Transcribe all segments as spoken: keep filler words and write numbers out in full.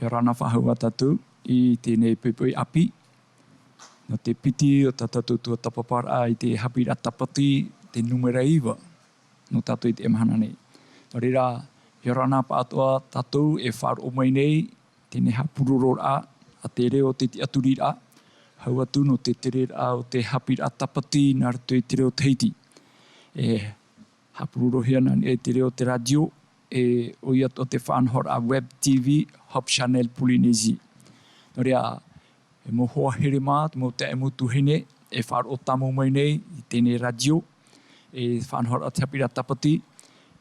ʻIa ora na faʻahou ā tātou i teie poʻipoʻi ʻāpī. Nō te piti o tā tātou tuatāpaparaʻa i te haʻapiʻiraʻa tāpati, te nūmera iva, nō tātou i teie mahana nei. Nō reira, ʻia ora na pāʻatoʻa tātou e faʻaroʻo mai nei, teie haʻapurororaʻa a te reo o te tiʻaturiraʻa, hau atu nō te tereraʻa o te haʻapiʻiraʻa tāpati nā roto i te reo Tahiti. E haʻapurorohia na e te reo o te rātio, e ʻoia atoʻa te faʻanahoraʻa web T V, Hope Channel Polynésie. Nō reira, e mau hoa here mā, te mau taeaʻe, mau tuahine, e faʻaroʻo tāmau mai nei i teie rātio, e faʻanahoraʻa te haʻapiʻiraʻa tāpati,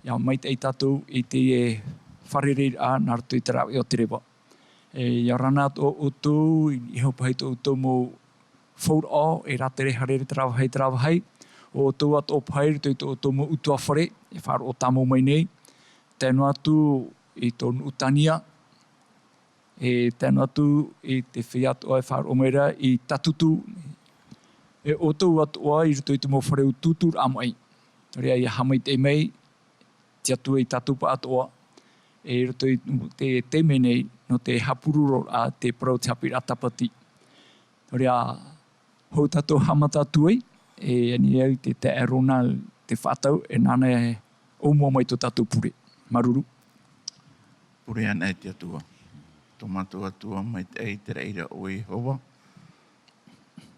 ʻia maitaʻi tātou i te fārereiraʻa nā roto i te rāveʻa o te reva. E, ʻia ora na atoʻa ʻoutou, i niʻa iho paʻi i tō ʻoutou mau fauraʻo, e rātere haere terā vāhi, terā vāhi, ʻo ʻoutou atoʻa paʻi i roto i tō ʻoutou mau ʻutuāfare, e faʻaroʻo tāmau mai nei, tae noa atu i tō Nuʻutania, e tae noa atu i te feiā atoʻa e faʻaroʻo mai ra i Tatutu, e ʻoutou atoʻa i roto i te mau fare utuuturaʻa maʻi. Nō reira, ʻia haʻamaitaʻi mai te Atua ia tātou pāʻatoʻa, e i roto i te taime nei, nō te haʻapurororaʻa te parau o te haʻapiʻiraʻa tāpati. Nō reira, hou tātou e haʻamata atu ai, e ani au i te taeaʻe Ronald Te Faʻatau, e nāna e ʻōmua mai tō tātou pure. Māuruuru. Pure anaʻe i te Atua. Tō mātou Atua maitaʻi, te reira ʻoe Iehova.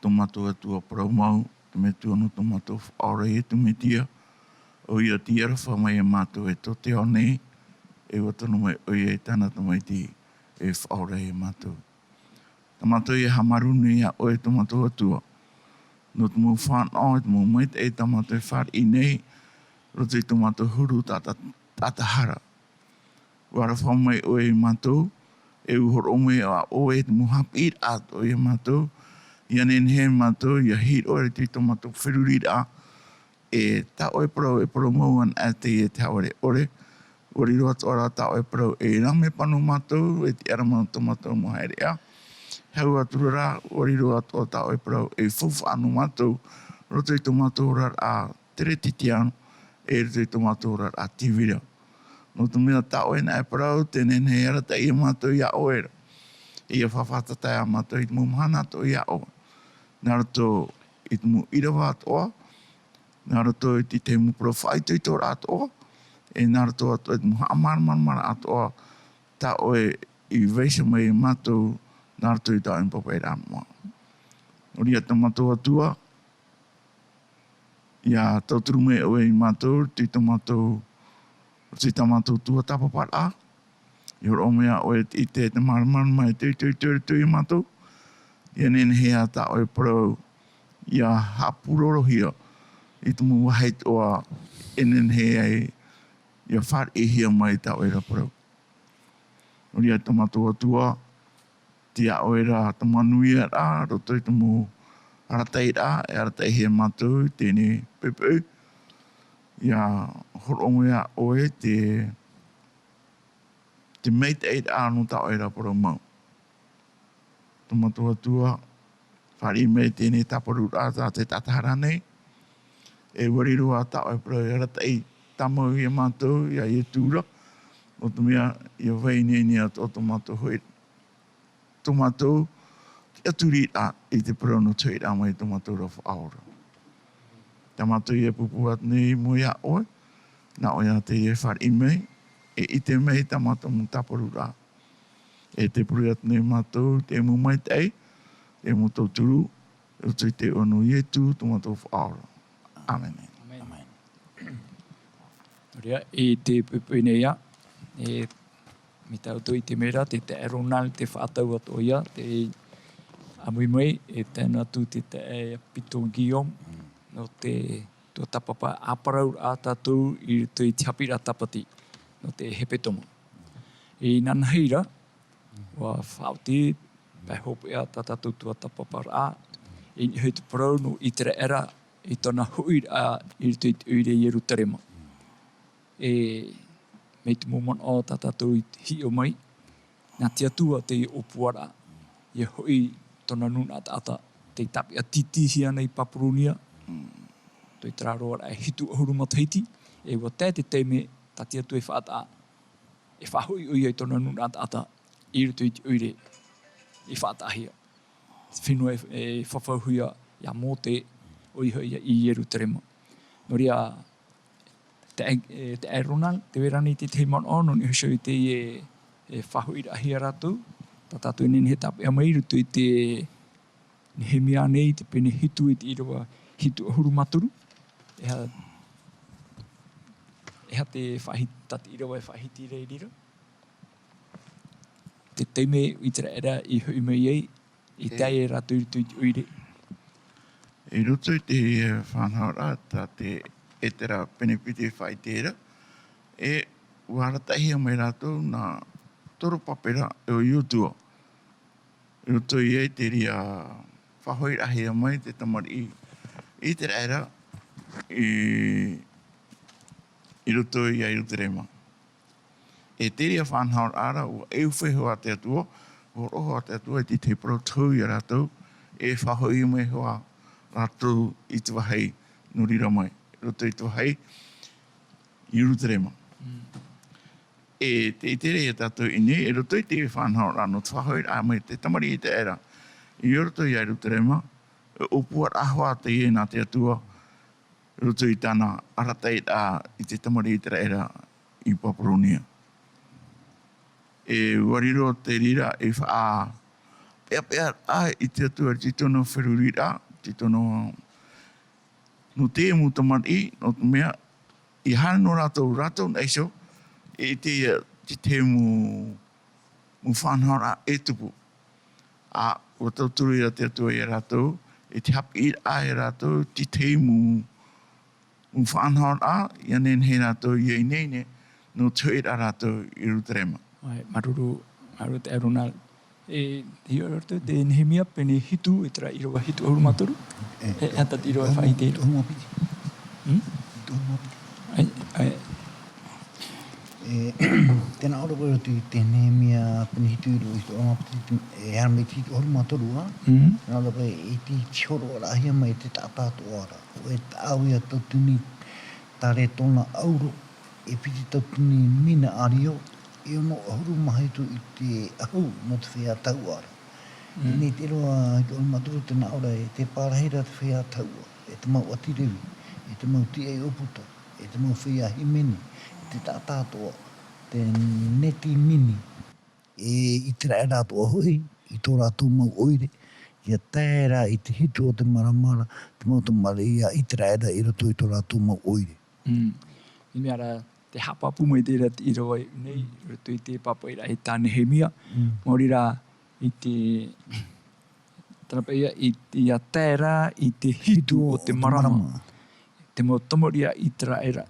Tō mātou Atua parau mau, te Metua nō tō mātou Faʻaora Iesu Mesia, ʻoia tei aroha mai ia mātou e tō te ao nei, e ʻua tono mai ʻoia i tāna Tamaiti, e faʻaora ia mātou. Tā mātou e haʻamāuruuru nei iā ʻoe, tō mātou Atua, nō te mau fānaʻo, te mau maitaʻi tā mātou e fāriʻi nei, roto i tō mātou huru taʻata-, taʻata hara. ʻUa aroha mai ʻoe ia mātou, e ʻua hōroʻa mai ā ʻoe te mau haʻapiʻiraʻa atoʻa ia mātou, ʻia nehenehe mātou ʻia hiʻo i roto i tō mātou feruriraʻa, e tā ʻoe parau, e parau mau anaʻe teie te haʻaʻoreʻore. ʻUa riro atoʻa rā tā ʻoe parau ei rāveʻa nō mātou, e tiʻaraʻa nō tō mātou mau haereʻa. Hau atu ra, ʻua riro atoʻa tā ʻoe parau ei faufaʻa nō mātou, roto i tō mātou oraraʻa teretitiano, e roto i tō mātou oraraʻa tīvira. Nō te mea tā ʻoe nā e parau, tē nehenehe e arataʻi ia mātou iā ʻoe ra. ʻIa faʻafātata ia mātou i te mau mahana atoʻa iā ʻoe. Nā roto i te mau ʻīrava atoʻa, nā roto i te, te mau parau faʻaitoitoraʻa atoʻa, e nā roto atoʻa i te mau haʻamāramaramaraʻa atoʻa, tā ʻoe i vaiiho mai ia mātou, nā roto i tā ʻoe mau pāpaʻiraʻa moʻa. Nō reira, tā mātou Atua, ʻia tauturu mai ʻoe ia mātou, i tō mātou, i tā mātou tuatāpaparaʻa, ʻia hōroʻa mai ā ʻoe i te, te māramarama, i te, te, te, te, ia mātou, ʻia nehenehe ā tā ʻoe parau, ʻia haʻapurorohia, i te mau vāhi atoʻa, e nehenehe ai, ʻia fāriʻihia mai tā ʻoe ra parau. Nō reira, tā mātou Atua, tei iā ʻoe ra te manuia ra, roto i te mau arataʻiraʻa, e arataʻihia ia mātou, i teie poʻipoʻi. ʻIa hōroʻa mai ā ʻoe te, te maitaʻiraʻa nō tā ʻoe ra parau mau. Tā mātou Atua, fāriʻi mai teie tāparuraʻa tā te taʻata hara nei. E ʻua riro ā tā ʻoe parau e arataʻi tāmau ia mātou, iā Iesu ra. Nō te mea, ʻia vai ineine atoʻa tō mātou hoʻi, tō mātou tiʻaturiraʻa i te parau nō te hoʻiraʻa mai i tō mātou ra Faʻaora. Tā mātou e pūpū atu nei i mua iā ʻoe, nā ʻoe ā teie e fāriʻi mai, e ʻite mai tā mātou mau tāparuraʻa. E tē pure atu nei mātou, te mau maitaʻi, te mau tauturu, i roto i te iʻoa nō Iesu, tō mātou Faʻaora. ʻĀmene. ʻĀmene. Nō reira, i te poʻipoʻi nei ā, e, mai tā ʻoutou i ʻite mai ra, te taeaʻe Ronald Te Faʻatau atoʻa ïa, tei ʻāmui mai, e tae noa atu te taeaʻe Pito Guillaume, nō te tuatāpapa ʻāparauraʻa tātou i roto i te haʻapiʻiraʻa tāpati, nō te hepetoma. Inanahi ra, ʻua faʻaoti, pae hopeʻa tā tātou tuatāpaparaʻa, i niʻa i te parau nō ʻĪteraʻera, i tōna hoʻiraʻa i roto i te ʻoire i Ierutarema. E, mai te mau manaʻo tā tātou i hiʻo mai, nā te Atua teie ʻōpuaraʻa, ʻia hoʻi tōna nūnaʻa taʻata, tei tāpeʻa tītīhia nei Papuronia, tō i terā roaraʻa e hitu ʻahuru matahiti, e ʻua tae te taime tā te Atua e faʻataʻa, e faʻahoʻi ʻoia i tōna nūnaʻa taʻata, i roto i te ʻoire i faʻataʻahia. Te fenua e, e fafauhia iā Mōte, ʻoia hoʻi i Ierutarema. Nō reira, te, e, te airona, te vera nei te tahi manaʻo, nō niʻa iho i teie e, e faʻahoʻiraʻahia rātou, tā tātou e nehenehe e tāpeʻa mai i roto i te Nehemia nei, te pene hitu i te ʻīrava hitu ʻahuru mā toru. E aha, e aha te faʻahiti, tā te ʻīrava e faʻahiti ra i reira. Te taime ʻo ʻĪteraʻera i hoʻi mai ai, i tae ai rātou i roto i te ʻoire. I roto i te faʻanahoraʻa, tā te Ezera pene piti e faʻaʻite ra, e ʻua arataʻihia mai rātou nā Torobabela e ʻo Iosua. I roto i te reira faʻahoʻiraʻahia mai te tamariʻi ʻĪteraʻera i, i roto i Ierutarema. E te reira faʻanahoraʻa ra, ʻua ʻeufe hoʻi te Atua, ʻua hōroʻa hoʻi te Atua i te tahi parau tohu iā rātou, e faʻahoʻi mai hoʻi rātou i te vāhi nō reira mai, i roto i te vāhi Ierutarema. Mm. E te, i te reira tātou i nei, i roto i te faʻanahoraʻa nō te faʻahoʻiraʻa mai te tamariʻi ʻĪteraʻera i roto i Ierutarema, e ʻōpuaraʻa hoʻi teie nā te Atua, i roto i tāna arataʻiraʻa i te tamariʻi ʻĪteraʻera i Babulonia. E ʻua riro te reira ei faʻapeʻapeʻaraʻa i te Atua i te tōna feruriraʻa, te tōna, nō te mau tamariʻi, nō te mea, ʻia haere noa rātou, rātou nā iho, i te, te, te mau, mau faʻanahoraʻa e tupu. ʻA, ʻua tauturu ia te Atua ia rātou, e te haʻapiʻiraʻa ia rātou, te tahi mau, mau faʻanahoraʻa, ʻia nehenehe rātou ʻia ineine, nō te hoʻiraʻa rātou i Ierutarema. ʻAe, māuruuru, māuruuru te airona. E, hiʻo roto te Nehemia, pene hitu, e terā ʻīrava hitu ʻahuru mā toru. E, e, e aha te ʻīrava e faʻaʻite ra. Hitu ʻahuru mā piti. Hmm? Hitu ʻahuru mā piti. ʻAe, ʻae. E, tē nā ʻō ra vau i roto i te Nehemia pene hitu ʻīrava hitu ʻahuru mā piti, e, haere mai te hitu ʻahuru mā toru, ā? Mm. Tē nā ʻō ra vau i te, te hōroʻaraʻahia mai te taʻata atoʻa ra. ʻO e taʻau ia tautini tare tōna ʻauro, e piti tautini mīna ʻārio, e ono ʻahuru mā hitu i te ʻahu nō te feiā tahuʻa ra. Mm. Teie te ʻīrava hitu ʻahuru mā toru tē nā ʻō ra, e tē pārahi ra te feiā tahuʻa, e te mau ʻāti Revi, e te mau tīaʻi ʻōputa, e te mau feiā hīmene, e te taʻata atoʻa, te Netinimi, e ʻĪteraʻera atoʻa hoʻi, i tō rātou mau ʻoire, ʻia tae ra i te hitu o te marama ra, te mau tamariʻi a ʻĪteraʻera i roto i tō rātou mau ʻoire. Mm. I mea ra, tē haʻapāpū mai te reira te ʻīrava nei, i roto i te pāpaʻiraʻa tā Nehemia. Mm. Maori rā, i te, tana paʻi ia, i te, ʻia tae ra i te hitu o te marama. Te mau tamariʻi a ʻĪteraʻera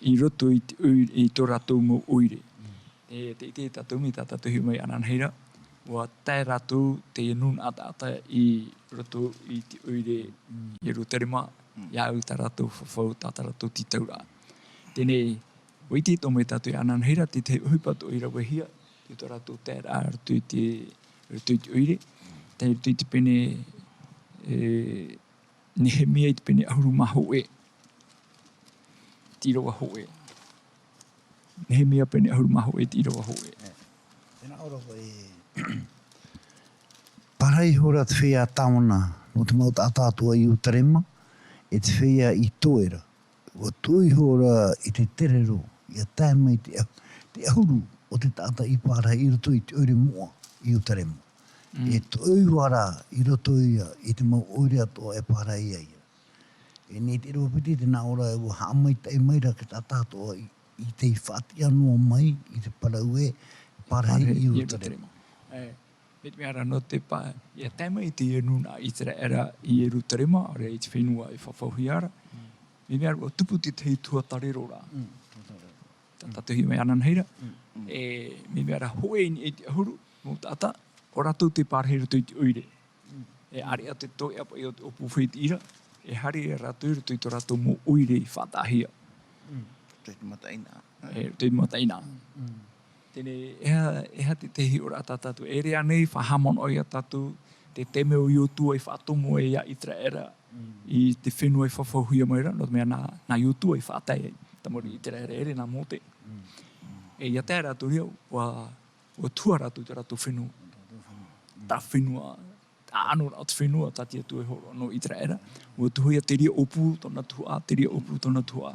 i roto i te ʻoi-, i tō rātou mau ʻoire. Mm. E, tē ʻite tātou mai, tā tātou hiʻo mai ananahi ra, ʻua tae rātou te nūnaʻa taʻata i roto i te ʻoire, mm, Ierutarema, mm, ʻia au i tā rātou fafau, tā, tā rātou tītauraʻa. Teie, ʻua ʻite atoʻa mai tātou ananahi ra, te tahi ʻohipa atoʻa i ravehia, i tō rātou taeraʻa i roto i te, roto i te ʻoire, tae i roto i te pene, e, Nehemia i te pene ʻahuru mā hōʻē. Te ʻīrava hōʻē. Nehemia pene ʻahuru mā hōʻē, te ʻīrava hōʻē. E, tē nā ʻō ra vau e, pārahi ihora te feiā tāvana nō te mau taʻata atoʻa i Ierutarema, e te feiā i toe ra. ʻUa tuʻu ihora i te terero, ʻia tae mai te ʻah-, te ʻahuru o te taʻata i pārahi i roto i te ʻoire moʻa i Ierutarema. Mm. E toʻe iva rā i roto ia i te mau ʻoire atoʻa e pārahi ai. E nei te ʻīrava piti tē nā ʻō ra ʻua haʻamaitaʻi mai ra te taʻata atoʻa i, i te faʻatiʻa noa mai i te parau e pārahi i Ierutarema. Ierutarema. E, mai te mea ra nō te pā, ʻia tae mai i te nūnaʻa ʻĪteraʻera i Ierutarema, ʻaore i te fenua e fafauhia ra. Mm. Mai te mea ra ʻua tupu te tahi tuhatarero ra. Mm, tuhatarero. Tā, tātou hiʻo mai ananahi ra. Mm, mm. E, mai te mea ra hōʻē i niʻa i te ʻahuru mau taʻata, ʻo rātou tē pārahi i roto i te ʻoire. Mm. E ʻāreʻa te toeʻa paʻi o te ʻōpū faʻaʻite ra, e haere rātou i roto i tō rātou mau ʻoire i faʻataʻahia. Mm. Roto i te mataʻeinaʻa. E, roto i te mataʻeinaʻa. Mm. Teie, e aha, e aha te, te hiʻoraʻa tā tātou, e ʻere ānei, faʻahaʻamanaʻo ia tātou, te taime ʻo Iosua i faʻatomo ai iā ʻĪteraʻera, mm, i te fenua i fafauhia mai ra, nō te mea nā, nā Iosua i faʻatae ai, tamariʻi ʻĪteraʻera, e ʻere nā Mōte. Mm. E ʻia tae rātou ra, ʻua ʻUa tuha rātou i tā rātou fenua. Tā fenua, tā ʻano rā o te fenua, tā te Atua e hōroʻa nō ʻĪteraʻera. ʻUa tuhaʻa te reira ʻōpū tōna tuhaʻa, te reira ʻōpū tōna tuhaʻa.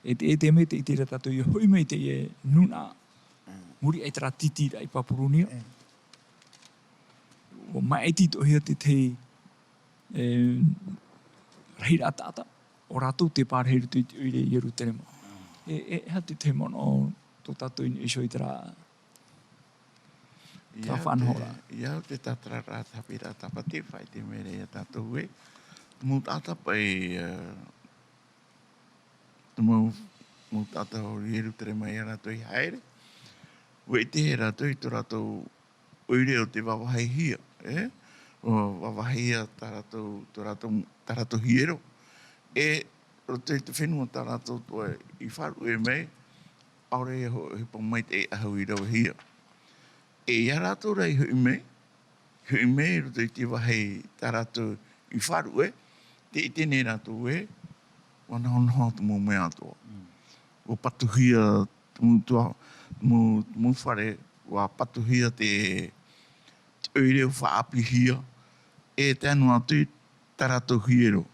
E te, e te mea tē ʻite ra tātou ʻia hoʻi mai teie nūnaʻa. Muri aʻe i terā tītīraʻa i Papuronia. ʻUa maʻiti atoʻahia te tahi, e, rahiraʻa taʻata, ʻo rātou tē pārahi i roto i te ʻoire i Ierutarema. E, e, e aha te tahi manaʻo tō tātou i niʻa iho i terā, terā faʻanahoraʻa? ʻIa, te tātararaʻa, te haʻapiʻiraʻa tāpati, faʻaʻite mai ra ia tātou ē. Mau taʻata paʻi, e, te mau, mau taʻata o Ierutarema ia rātou i haere. ʻUa ʻite rātou i tō rātou ʻoire o te vavahihia, e? ʻUa vavahihia tā rātou, tō rātou, tā rātou hiero. E roto i te fenua tā rātou atoʻa i faʻaruʻe mai, ʻaore ia ho-, ʻohipa maitaʻi ʻahu i ravehia. E ia rātou rā i hoʻi mai, hoʻi mai i roto i te vāhi tā rātou i faʻaruʻe, tē ʻite nei rātou ē, ʻua nahonaho te mau mea atoʻa. ʻUa patuhia te mau tua-, te mau, te mau fare, ʻua patuhia te, te ʻoire ʻua faʻaʻāpīhia, e tae noa atu i tā rātou hiero.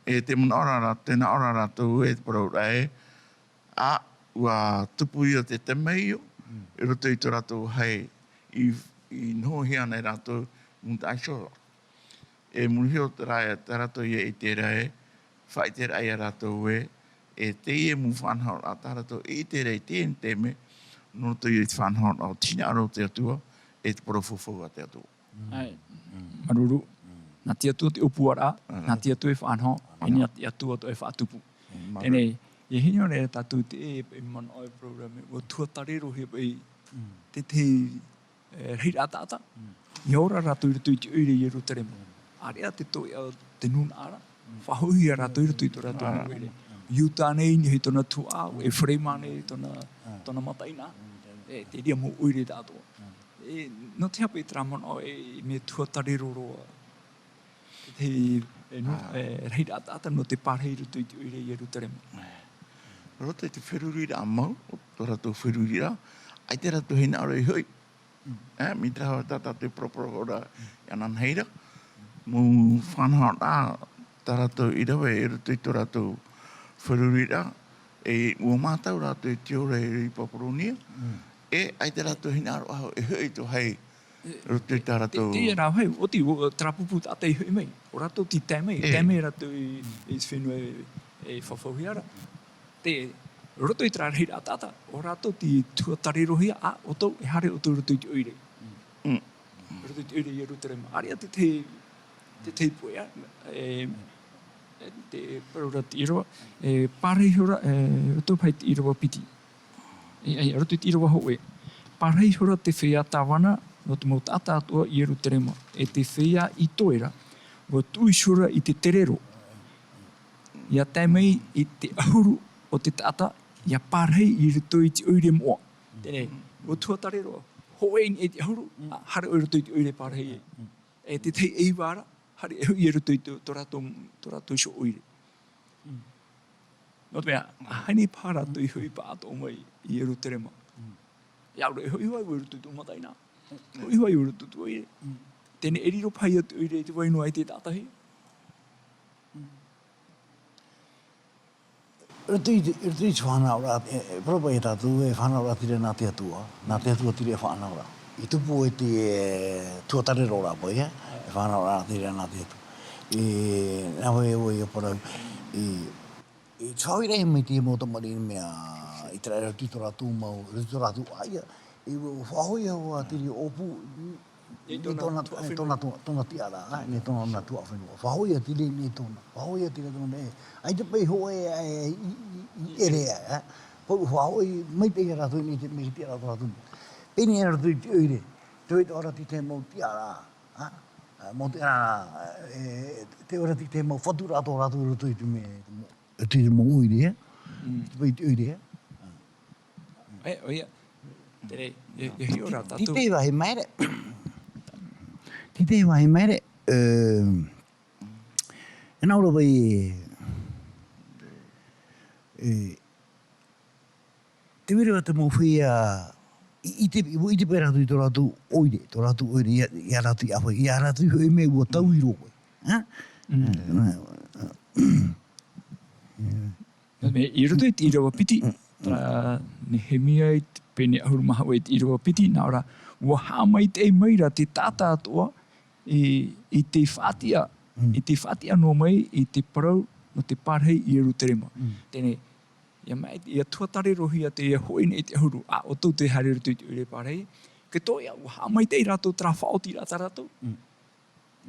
E te manaʻo ra, te manaʻo ra rātou ē, te parau ra ē, ā, ʻua tupu ia te temeio, i roto i tō rātou vāhi i, i nohohia ana e rātou, nūnaʻa iho. E muri iho terā, tā rātou ia ʻite ra ē, faʻaʻite ra ia rātou ē, e teie mau faʻanahoraʻa tā rātou i ʻite ra i teie taime, nō roto ia i te faʻanahoraʻa o te hinaʻaro o te Atua, e te parau faufaʻa a te Atua. ʻAe. Māuruuru. Nā te Atua te ʻōpuaraʻa, nā te Atua e faʻanaho, e nā te Atua atoʻa e faʻatupu. Teie nei, ʻia hinaʻaro ra tātou te, e, e manaʻo e parau ra mai, ʻua tuatārerohia paʻi te, te, e, rahiraʻa taʻata. ʻIa ora rātou i roto i te ʻoire i Ierutarema. ʻĀreʻa te toeʻa o te nūnaʻa ra. Faʻahoʻihia rātou i roto i tō rātou mau ʻoire. Iuda nei, i niʻa i tōna tuhaʻa, ʻo Ephraim nei, tōna, tōna mataʻeinaʻa. E, te reira mau ʻoire tātou. E, nō te aha paʻi terā manaʻo e, e mea tuatārero roa. Te, e, nū-, e, rahiraʻa taʻata nō te pārahi i roto i te ʻoire i Ierutarema. Roto i te feruriraʻa mau, o tō rātou feruriraʻa, ʻaita rātou hinaʻaro i hoʻi. E, mai te hau tā tātou e paraparau ra, i ananahi ra. Mau faʻanahoraʻa, tā rātou i rave i roto i tō rātou feruriraʻa, e, ʻua mātau rātou i te ora i Papuronia, e, ʻaita rātou hinaʻaro ʻahu e hoʻi i tō vāhi, roto i tā rātou. Te, teie rā vāhi, ʻoti, ʻo, terā pupu taʻata i hoʻi mai, ʻo rātou tei tae mai, tae mai rātou i, i te fenua e, e fafauhia ra. Te, roto i terā rahiraʻa taʻata, ʻo rātou tei tuatārerohia, ā, ʻoutou, e haere ʻoutou i roto i te ʻoire. Roto i te ʻoire i Ierutarema. ʻĀreʻa te tahi, te tahi puea, e, e, te parau ra te ʻīrava, e, pārahi ihora, e, roto paʻi te ʻīrava piti. E, e, roto i te ʻīrava hōʻē. Pārahi ihora te feiā tāvana nō te mau taʻata atoʻa i Ierutarema, e te feiā i toe ra, ʻua tuʻu ihora i te terero. ʻIa tae mai i te ʻahuru o te taʻata, ʻia pārahi i roto i te ʻoire moʻa. Teie nei, ʻua tuatārero, hōʻē i niʻa i te ʻahuru, ā, haere ʻoe i roto i te ʻoire pārahi ai. E te tahi e iva ra, haere e hoʻi i roto i tō, tō rātou, tō rātou iho ʻoire. Nō te mea, ʻaita e paha rātou i hoʻi pāʻatoʻa mai i Ierutarema. ʻIa ʻore e hoʻi hoʻi i roto i tō mataʻeinaʻa. Hoʻi hoʻi i roto i tō ʻoire. Teie nei e riro paha ia te ʻoire i te vai noa i te taʻata hia. Roto i te, roto i te faʻanahoraʻa, e, e, parau paʻi ia tātou, e faʻanahoraʻa terā nā te Atua, nā te Atua terā e faʻanahoraʻa. I tupu e te, e, tuatāreroraʻa paʻi, e, e faʻanahoraʻa terā nā te Atua. E, nā vai ʻoe ia parau, e, e, te faʻahoʻiraʻa mai te mau tamariʻi mea, i terā roto i tō rātou mau, roto i tō rātou ʻāiʻa, e, ʻua faʻahoʻi hoʻi te reira ʻōpū, I tōna, tōna, tōna, tōna tiʻaraʻa, e, tōna tuhaʻa fenua. Faʻahoʻi ia te reira, tōna. Faʻahoʻi ia te reira, tōna, e. ʻAita paʻi hōʻē, e, i, i, i ʻere, e. Pau faʻahoʻi, mai te ia rātou, i te, mai te ia rātou. Pēnei rātou i te ʻoire. Te ʻoire ʻo rātou i te mau tiʻaraʻa, e. Mau tiʻaraʻa, e, te ʻoire i te mau faturaʻa tō rātou roto i te mea, te mau ʻoire, e. Te paʻi te ʻoire, e. E, ʻoia. Terā, e, e hiʻo ra tātou. Tē vai mai ra. Tē vai mai ra. E, e nā ʻō ra vai, e, te vai ra te mau feiā, i, i te, i, i te pae rātou i tō rātou ʻoire, tō rātou ʻoire, ia, ia rātou i ʻāfaʻi, ia rātou i hoʻi mai ua taui roa koe. Ā? Mm. Nō te mea, i roto i te ʻīrava piti, mm, tā Nehemia i te pene ʻahuru mā hōʻē i te ʻīrava piti, nā ʻō ra, ua haʻamaitaʻi mai ra te taʻata atoʻa, i, i te faʻatiʻa, mm, i te faʻatiʻa noa mai i te parau nō te pārahi i Ierutarema. Mm. Teie nei, ia ma-, ia tuatara roa hia te hoʻi nei i te ʻahuru, ā, ʻoutou tē haere i roto i te ʻoire pārahi, kē tō ia, ua haʻamaitaʻi rātou terā faʻaotiraʻa tā rātou. Mm.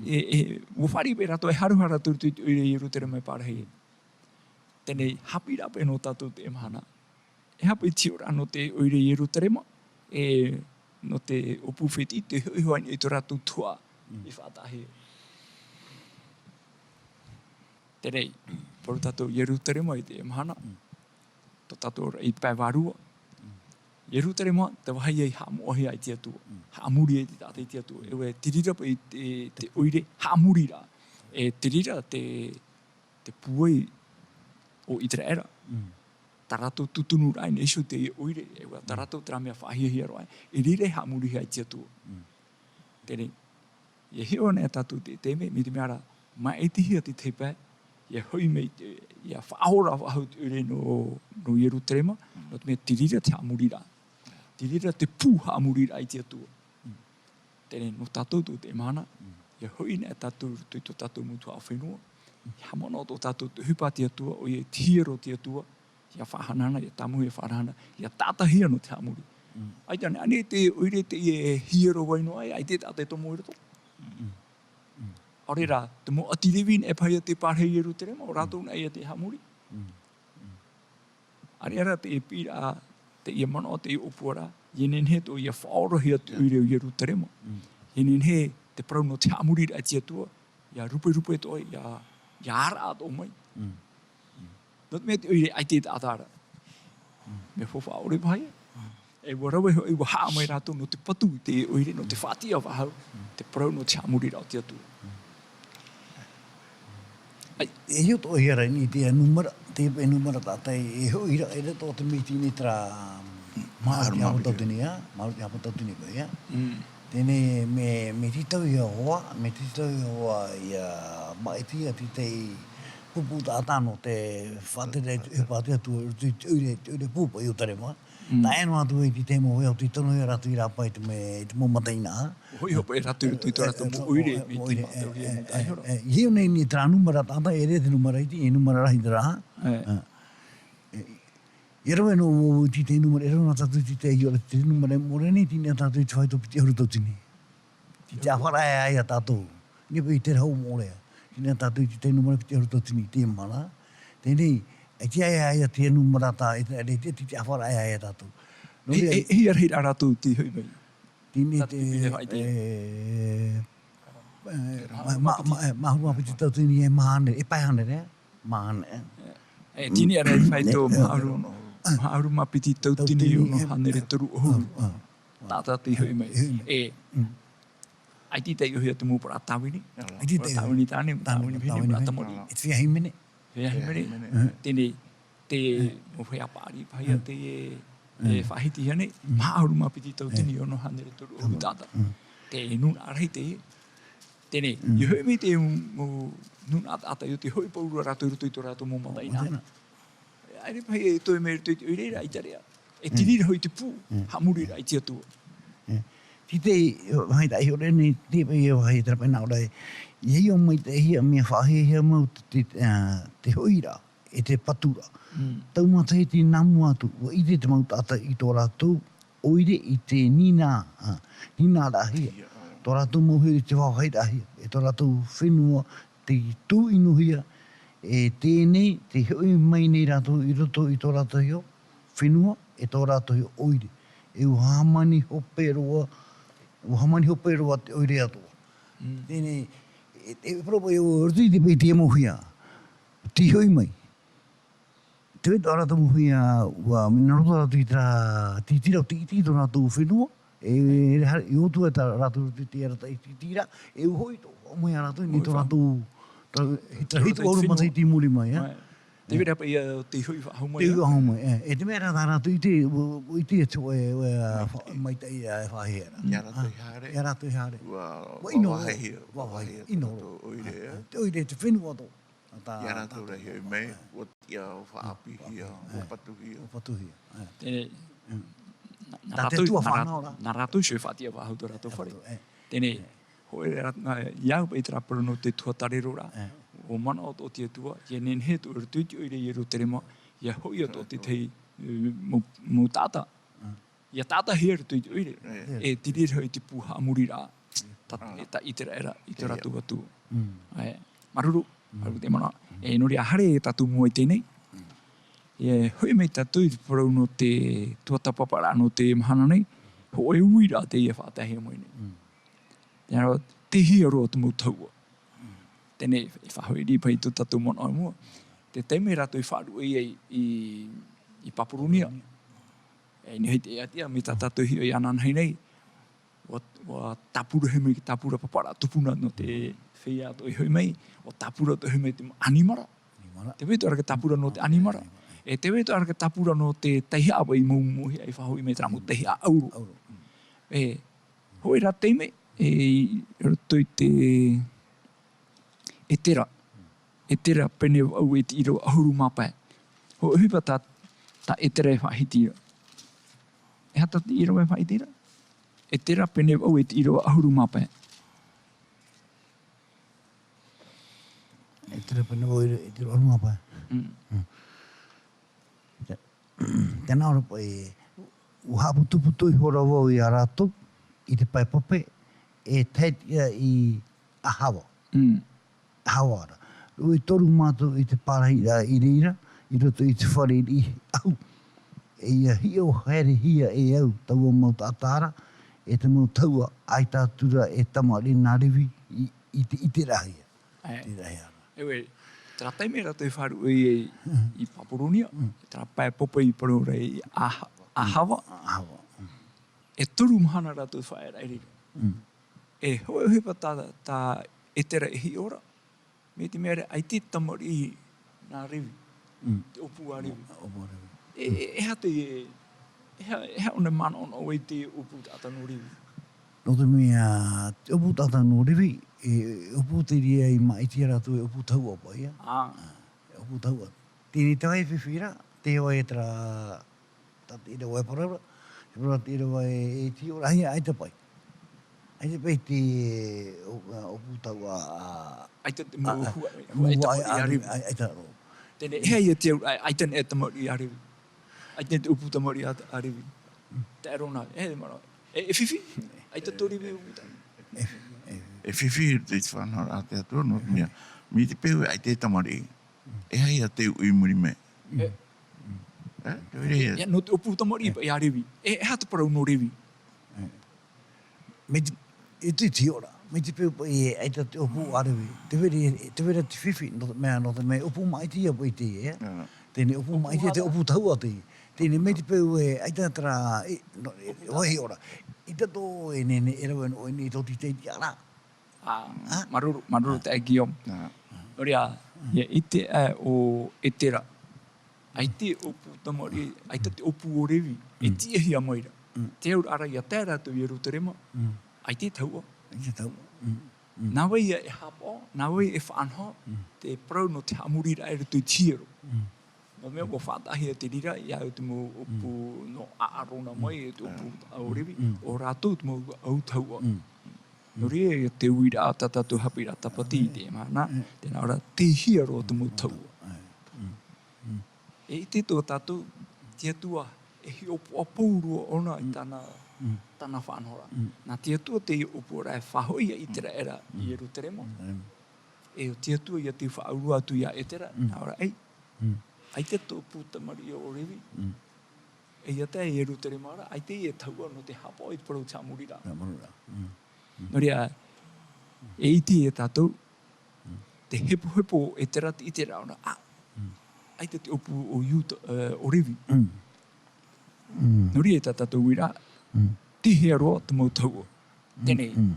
E, e, ua fāriʻi paʻi rātou e haruhara i roto i te ʻoire i Ierutarema e pārahi. Teie nei, haʻapiʻiraʻa paʻi nō tātou teie mahana. E aha paʻi te hiʻoraʻa nō te ʻoire i Ierutarema, e, nō te ʻōpū fētiʻi, te hoʻi hoʻi i tō rātou tuhaʻa, mm, i faʻataʻahia. Teie nei, parau tātou Ierutarema i teie mahana, mm, tō tātou ora i te pae vārua. Mm. Ierutarema, te vāhi ia i haʻamoʻahia ai te Atua, mm, haʻamori ai te taʻata i te Atua. Mm. E ʻua, te reira paʻi te, te ʻoire, haʻamoriraʻa. E te reira te, te pūai o ʻĪteraʻera. Mm. Tā rātou tutunuraʻa i niʻa iho i te ʻoire, e ʻua tā, mm, rātou terā mea faʻahiahia roa, e reira e haʻamorihia ai te Atua. Mm. Teie nei, ia hiʻo ana tātou te, te mea, mai te mea ra, maʻitihia te, te pae, ia hoʻi mai te, ia faʻaora faʻahou te ʻoire nō, nō Ierutarema, mm, nō te mea te reira te haʻamoriraʻa. Te reira te pū haʻamoriraʻa i te Atua. Mm. Teie nei nō tātou tō teie mahana, mm, ia hoʻi nei tātou i roto i tō tātou mau tuhaʻa fenua, ia haʻamanaʻo tō tātou te ʻohipa a te Atua, ʻoia te hiero o te Atua, ia faʻahanahana, ia tāmau, ia faʻahanahana, ia taʻatahia nō te haʻamori. Mm. ʻAita ānei, ānei te ʻoire teie e hiero ai noa, ʻaita e taʻata e tomo i roto. Mm. Mm. ʻAore rā, te mau ʻāti Levi nei paʻi ia tē pārahi i Ierutarema, ʻo rātou, mm, nei ia tē haʻamori. Mm. Mm. ʻAreʻa rā te piʻiraʻa, teie manaʻo, teie ʻōpuaraʻa, ʻia nehenehe atoʻa ʻia faʻaorahia te, ia, ʻoire o Ierutarema. Mm. ʻIa nehenehe te parau nō te haʻamoriraʻa i te Atua, ʻia ruperupe atoʻa, ʻia, ʻia ʻāraʻa atoʻa mai. Mm. Mm. Nō te mea te ʻoire ʻaita e taʻata ra. Mm. Mea faufaʻa ʻore paʻi. Mm. E ʻua rave hoʻi, ʻua haʻamau rātou nō te patu i te ʻoire, nō te, mm, faʻatiʻa faʻahou, mm, te parau nō te haʻamoriraʻa o te Atua. Mm. ʻAi. E hiʻo atoʻahia ra i teie nūmera, teie paʻi nūmera tāʻati e hoʻi ra, e riro atoʻa te mea i teie nei terā, mm, maha, maha ʻahuru mā piti tautini, ā, maha ʻahuru mā piti tautini paʻi, ā. Mm. Teie nei, mea, mea tītauhia hoʻi, mea tītauhia hoʻi ʻia maʻitihia te, te pupu taʻata nō te faʻatere i te, e faʻatere atu i te ʻoire, te ʻoire pū paʻi i Ierutarema. Mm. Tae noa atu i te taime ʻo ia, ʻo tei tonohia rātou i rāpae i te mea, i te mau mataʻeinaʻa. Hoʻi hoʻi paʻi rātou i roto i tō rātou mau ʻoire, mai te, e, mau taʻata e, e, e, e, i teie nei, nei terā nūmera taʻata, e ʻere te nūmera iti, e nūmera rahi terā. E. E, e, ʻia rave noa vau i te nūmera, e rave noa tātou i te hiʻoraʻa, te nūmera i mua nei, tei niʻa tātou i te fāito piti ʻahuru tautini. Tei te ʻāfaraʻa ia tātou. Nei paʻi te rau moʻorea. Tei niʻa tātou i te nūmera piti ʻahuru tautini i teie mahana. Teie nei, e ʻaita ia, ia te nūmera tā, e te, e te, tei te ʻāfaraʻa ia tātou. Nō reira, e, e, e hia rā rātou tei hoʻi mai? Teie nei tātou te, te pīhaʻi te, e, e, ma-, ma-, ma-, e, maha ʻahuru mā piti tautini e maha hānere, e pae hānere, ā? Maha hānere. E, teie nei ā rā e fāito, e, maha ʻahuru, e, maha ʻahuru mā piti tautini, tautini, ono, e, hānere, e, toru ʻahuru. Ā, ā. Taʻata tei hoʻi mai. E, hoʻi mai. E, mm. ʻAita i taiʻohia te mau parau tāvini. ʻAita i taiʻohia. Tāvini tāne, tāvini, tāvini vahine, tāvini vahine. Tāvini tāmori. E te feiā hīmene. Feiā hīmene. Feiā hīmene. Mm. Teie nei, te, mm, mau feiā paʻari paʻi ia, mm, teie, e, mm, faʻahitihia nei, mm, maha ʻahuru mā piti tautini, e, ono hānere toru ʻahuru, mm, taʻata. Mm. Te nūnaʻa rahi teie. Teie nei, mm, ʻia hoʻi mai te mau nūnaʻa taʻata, ʻo tē hoʻi pauroa rātou i roto i tō rātou mau mataʻeinaʻa. Mau mataʻeinaʻa. ʻAita paʻi e toe mai i roto i te ʻoire ra, ʻaita reʻa. E te reira hoʻi te pū, mm, haʻamoriraʻa i te Atua. Mm. Tei te, vāhi tā ʻoe e hiʻo nei, tei paʻi e vāhi terā paʻi nā ʻō ra ē. ʻIa hiʻo mai te hia, mea faʻahiahia mau te, te, ā, te hoʻiraʻa, e te paturaʻa. Mm. Tau matahiti nā mua atu, ʻua ʻite te mau taʻata i tō rātou ʻoire i te nīnā, ā, nīnāraʻahia. Ia, ā. Tō rātou mau here i te vāvāhiraʻahia, e tō rātou fenua tei tūʻinohia, e teie nei, tei hoʻi mai nei rātou i roto i tō rātou iho fenua, e tō rātou iho ʻoire. E ʻua hāmani hope roa, ʻua hāmani hope roa te ʻoire atoʻa. Mm. Teie nei, e, e parau paʻi ʻoe, ʻo roto i te pae i te mau hia, tei hoʻi mai. Te vai atoʻa rātou mau hia, ʻua, nā roto rātou i terā tītira, ʻo tei ʻite i tō rātou fenua, e, e, e, ʻia ʻō atu ai tā rātou i te arataʻi tītira, e ʻua hoʻi atoʻa, ʻua ʻōmai rātou i niʻa i tō rātou, tā, tā, tā rātou fenua. Hitu ʻahuru matahiti i muri mai, ā. Right. Te vera paʻi ia te hoʻi faʻahou mai. Te hoʻi faʻahou mai, e. E te mea rā tā rātou i te, i te atu e, e, maitaʻi e faʻaheʻa ra. Ia rātou i haere. Ia rātou i haere. Ua, ua ʻino, ua vāhehia, ua vāhehia ʻino tō rātou ʻoire, e. Te ʻoire, te fenua tō. Ia rātou rā i hoʻi mai, ua tiʻa, ua faʻaʻāpīhia, ua patuhia. Ua patuhia, e. Te, nā, nā rātou, nā rā-, nā rātou e faʻatiʻa faʻahou tō rātou fare. Teie nei, hōʻē rā, nā, i au paʻi terā parau nō te tuhaʻa reo ra. ʻUa manaʻo tō te Atua, ʻia nehenehe atu i roto i te ʻoire i Ierutarema, ʻia hoʻi atu tō te tahi, e, mau, mau taʻata. ʻIa taʻatahia i roto i te ʻoire. E te reira hoʻi te pū haʻamoriraʻa. Tā, tā ʻĪteraʻera i tō rātou Atua. E, māuruuru, māuruuru te manaʻo. E, nō reira, haere tātou mua i teie nei. E, hoʻi mai tātou i te parau nō te tuhaʻa tāpaparaʻa nō te mahana nei, hōʻē uiraʻa teie e faʻataehia mai nei. Tē nā roa, tei hea roa te mau tahuʻa. Teie nei, e faʻahoʻi riʻi paʻi tō tātou manaʻo i mua. Te taime rātou i faʻaruʻe ai i, i Papuronia. E, i niʻa i te ʻēʻa, mai tā tātou i hiʻo iāna anaʻe nei. ʻUa, ʻua tāpura, e mai te tāpura paparaʻa tupuna nō te feiā atoʻa i hoʻi mai, ʻua tāpura atoʻa mai te ʻanimara. ʻAnimara. Tē vai atoʻa ra te tāpura nō te ʻanimara. E tē vai atoʻa ra te tāpura nō te taihaʻa paʻi mau, mau hia i faʻahoʻi mai terā mau taihaʻa ʻauro. ʻAuro. E, hōʻē rā taime, e, i roto i te ʻEtera. ʻEtera pene vaʻu e te ʻīrava ʻahuru mā pae. Hōʻē ʻohipa tā, tā ʻEtera e faʻahiti ra. E aha te ʻīrava e faʻahiti ra? ʻEtera pene vaʻu e te ʻīrava ʻahuru mā pae. ʻEtera pene vaʻu e te ʻīrava ʻahuru mā pae. Mm. Mm. Tē nā ʻō ra paʻi, ʻua haʻaputuputu ihora vau ia rātou, i te pae pape, e tae atu ia i Ahava. Mm. Ahava ra. Rave toru mātou i te pārahiraʻa i reira, i roto i te fare riʻi ʻahu. E ʻia hiʻo haerehia e au taua mau taʻata ra, e te mau tahuʻa, ʻaita atu ra e tamariʻi nā Revi, i, i te, i te rahi. ʻĒ. Te rahi ra. E ʻoe, terā taime rātou i faʻaruʻe ai i Papuronia, terā pae pape i parau ra i Aha-, Ahava. Ahava. E toru mahana rātou i faʻaearaʻa i reira. Mm. E hōʻē ʻohipa tā, tā ʻEtera e hiʻo ra, mai te mea ra, ʻaita e tamariʻi nā Revi. Mm. Te ʻōpū a Revi. ʻŌpū a Revi. E, e, e aha te, e aha, e aha ʻōna e manaʻonaʻo ai te ʻōpū taʻata nō Revi? Nō te mea, te ʻōpū taʻata nō Revi, e, ʻōpū te reira i maʻiti ia rātou e ʻōpū tahuʻa paʻi ia. Ā. E ʻōpū tahuʻa. Teie nei te fifi ra, te vai e terā, tā te ʻīrava e parau ra, e parau te ʻīrava e, e tiʻa ra hia, ʻaita paʻi. ʻAita paʻi te ʻō-, ʻōpū tahuʻa, ā, ʻaita te mau hua, hua e tamariʻi a Revi. ʻAita roa. Teie nei, e aha ia te au, ʻaita e tamariʻi a Revi. ʻAita te ʻōpū tamariʻi a, a Revi. Taʻe roa nā, e, manaʻo. E, e fifi, ʻaita tō Revi ʻōpū tamariʻi. E, e, e fifi te faʻanahoraʻa a te Atua, nō te mea, mai te peu ʻaita e tamariʻi. E aha ia te uʻi i muri mai? E. E, te reira. Ia, nō te ʻōpū tamariʻi paʻi a Revi. E, e aha te parau nō Revi? E. Mai te, e te tiʻa ra. Mai te peu paʻi e, ʻaita te ʻōpū a Revi. Te vai ra, te vai ra te fifi, nō te mea, nō te mea ʻōpū maʻiti ia paʻi teie, e? Ā. Teie nei ʻōpū maʻiti ia, te ʻōpū tahuʻa teie. Teie nei mai te peu e, ʻaita terā, e, nō, e, ʻōpū tahuʻa. Hiʻo ra. ʻAita tō, e, nehenehe e rave noa ʻoe i tō te, te tiʻa ra. Ā, ā? Māuruuru, māuruuru taeaʻe Guillaume. Ā. Nō reira, ʻia ʻite aʻe ʻo ʻEtera. ʻAita e ʻōpū tamariʻi, ʻaita te ʻōpū o Revi, e tiʻahia mai ra. Mm. Te auraʻa ra ʻia tae rātou i Ierutarema, ʻaita e tahuʻa. ʻAita e tahuʻa. Mm. Mm. Nā vai ïa e haʻapaʻo, nā vai e faʻanaho, te parau nō te haʻamoriraʻa i roto i te hiero. Mm. Nō te mea, ʻua faʻataʻahia te reira, ʻia au te mau ʻōpū nō ʻĀ-, ʻĀrona mai, te ʻōpū o Revi, ʻo rātou te mau autahuʻa. Mm. Nō reira, te uiraʻa tā tātou haʻapiʻiraʻa tāpati i teie mahana, tē nā ʻō ra, tei hea roa te mau tahuʻa. Mm. E ʻite atoʻa tātou, te Atua, e hiʻopoʻa pauroa ʻōna i tāna, tāna faʻanahoraʻa. Nā te Atua te hiʻopoʻaraʻa e faʻahoʻi ia ʻĪteraʻera i Ierutarema. E ʻo te Atua ïa tei faʻaurua atu ia ʻEtera, nā ʻō ra, ʻei, ʻaita tō ʻōpū tamariʻi o Revi. E ʻia tae i Ierutarema ra, ʻaita e tahuʻa nō te haʻapaʻo i te parau haʻamoriraʻa. Haʻamoriraʻa. Mm. Nō reira, e ʻite ia tātou, te hepohepo o ʻEtera te ʻiteraʻa ra, ā, ʻaita te ʻōpū o Iuta, e, o Revi. Mm. Mm. Nō reira tā tātou uiraʻa, tei hea roa te mau tahuʻa. Teie nei. Mm.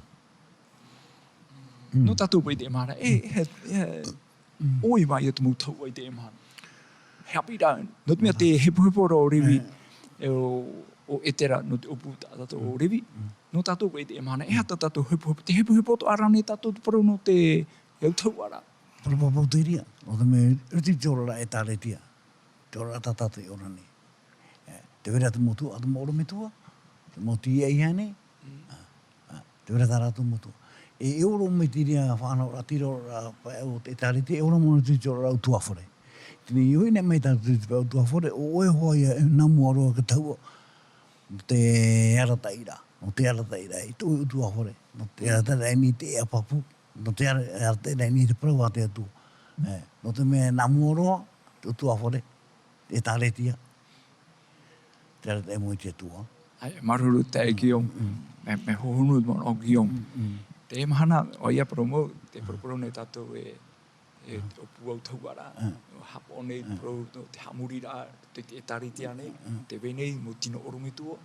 Nō tātou paʻi i teie mahana, e, e, e, ʻoia ïa te mau tahuʻa i teie mahana. Haʻapiʻiraʻa, nō te mea te hepohepo ra o Revi, e, o, o Etera, nō te ʻōpū tā tātou o Revi, nō tātou koa i teie mahana, e aha tā tātou hepohepo, tē hepohepo atoʻa ra nei tātou te parau nō te autahuʻaraʻa. Parau pāpū te reira, nō te mea, i roto i te oraraʻa ʻĒtārētia, te oraraʻa tā tātou e ora nei. E, tē vai ra te mau tuhaʻa, te mau ʻorometua, te mau tīaʻi ānei, ā, ā, tē vai ra tā rātou mau tuhaʻa. E, e ora mai te reira faʻanahoraʻa, te oraraʻa pae o te ʻĒtārētia, e ora mai i te oraraʻa ʻutuāfare. Teie nei, ʻia ʻite mai tātou i te pae ʻutuāfare, ʻo ʻoe hoʻi ïa e nā mua roa te tahuʻa, nō te arataʻiraʻa, nō te arataʻiraʻa i tō ʻutuāfare, nō te arataʻiraʻa i niʻa i te ʻāpapū, nō te ara-, arataʻiraʻa i niʻa i te parau a te Atua. E, nō te mea nā mua roa, te ʻutuāfare, te ʻĒtārētia, te arataʻi mai te Atua. ʻAe, māuruuru taeaʻe Guillaume. Mm, mm. Mea, mea hohonu te manaʻo Guillaume. Mm, mm. Teie mahana, ʻoia parau mau, tē paraparau nei tātou e, e te ʻōpū autahuʻaraʻa, haʻapaʻo nei te parau, nō te haʻamoriraʻa, te, te ʻĒtārētia nei, tē vai nei mau tino ʻorometua,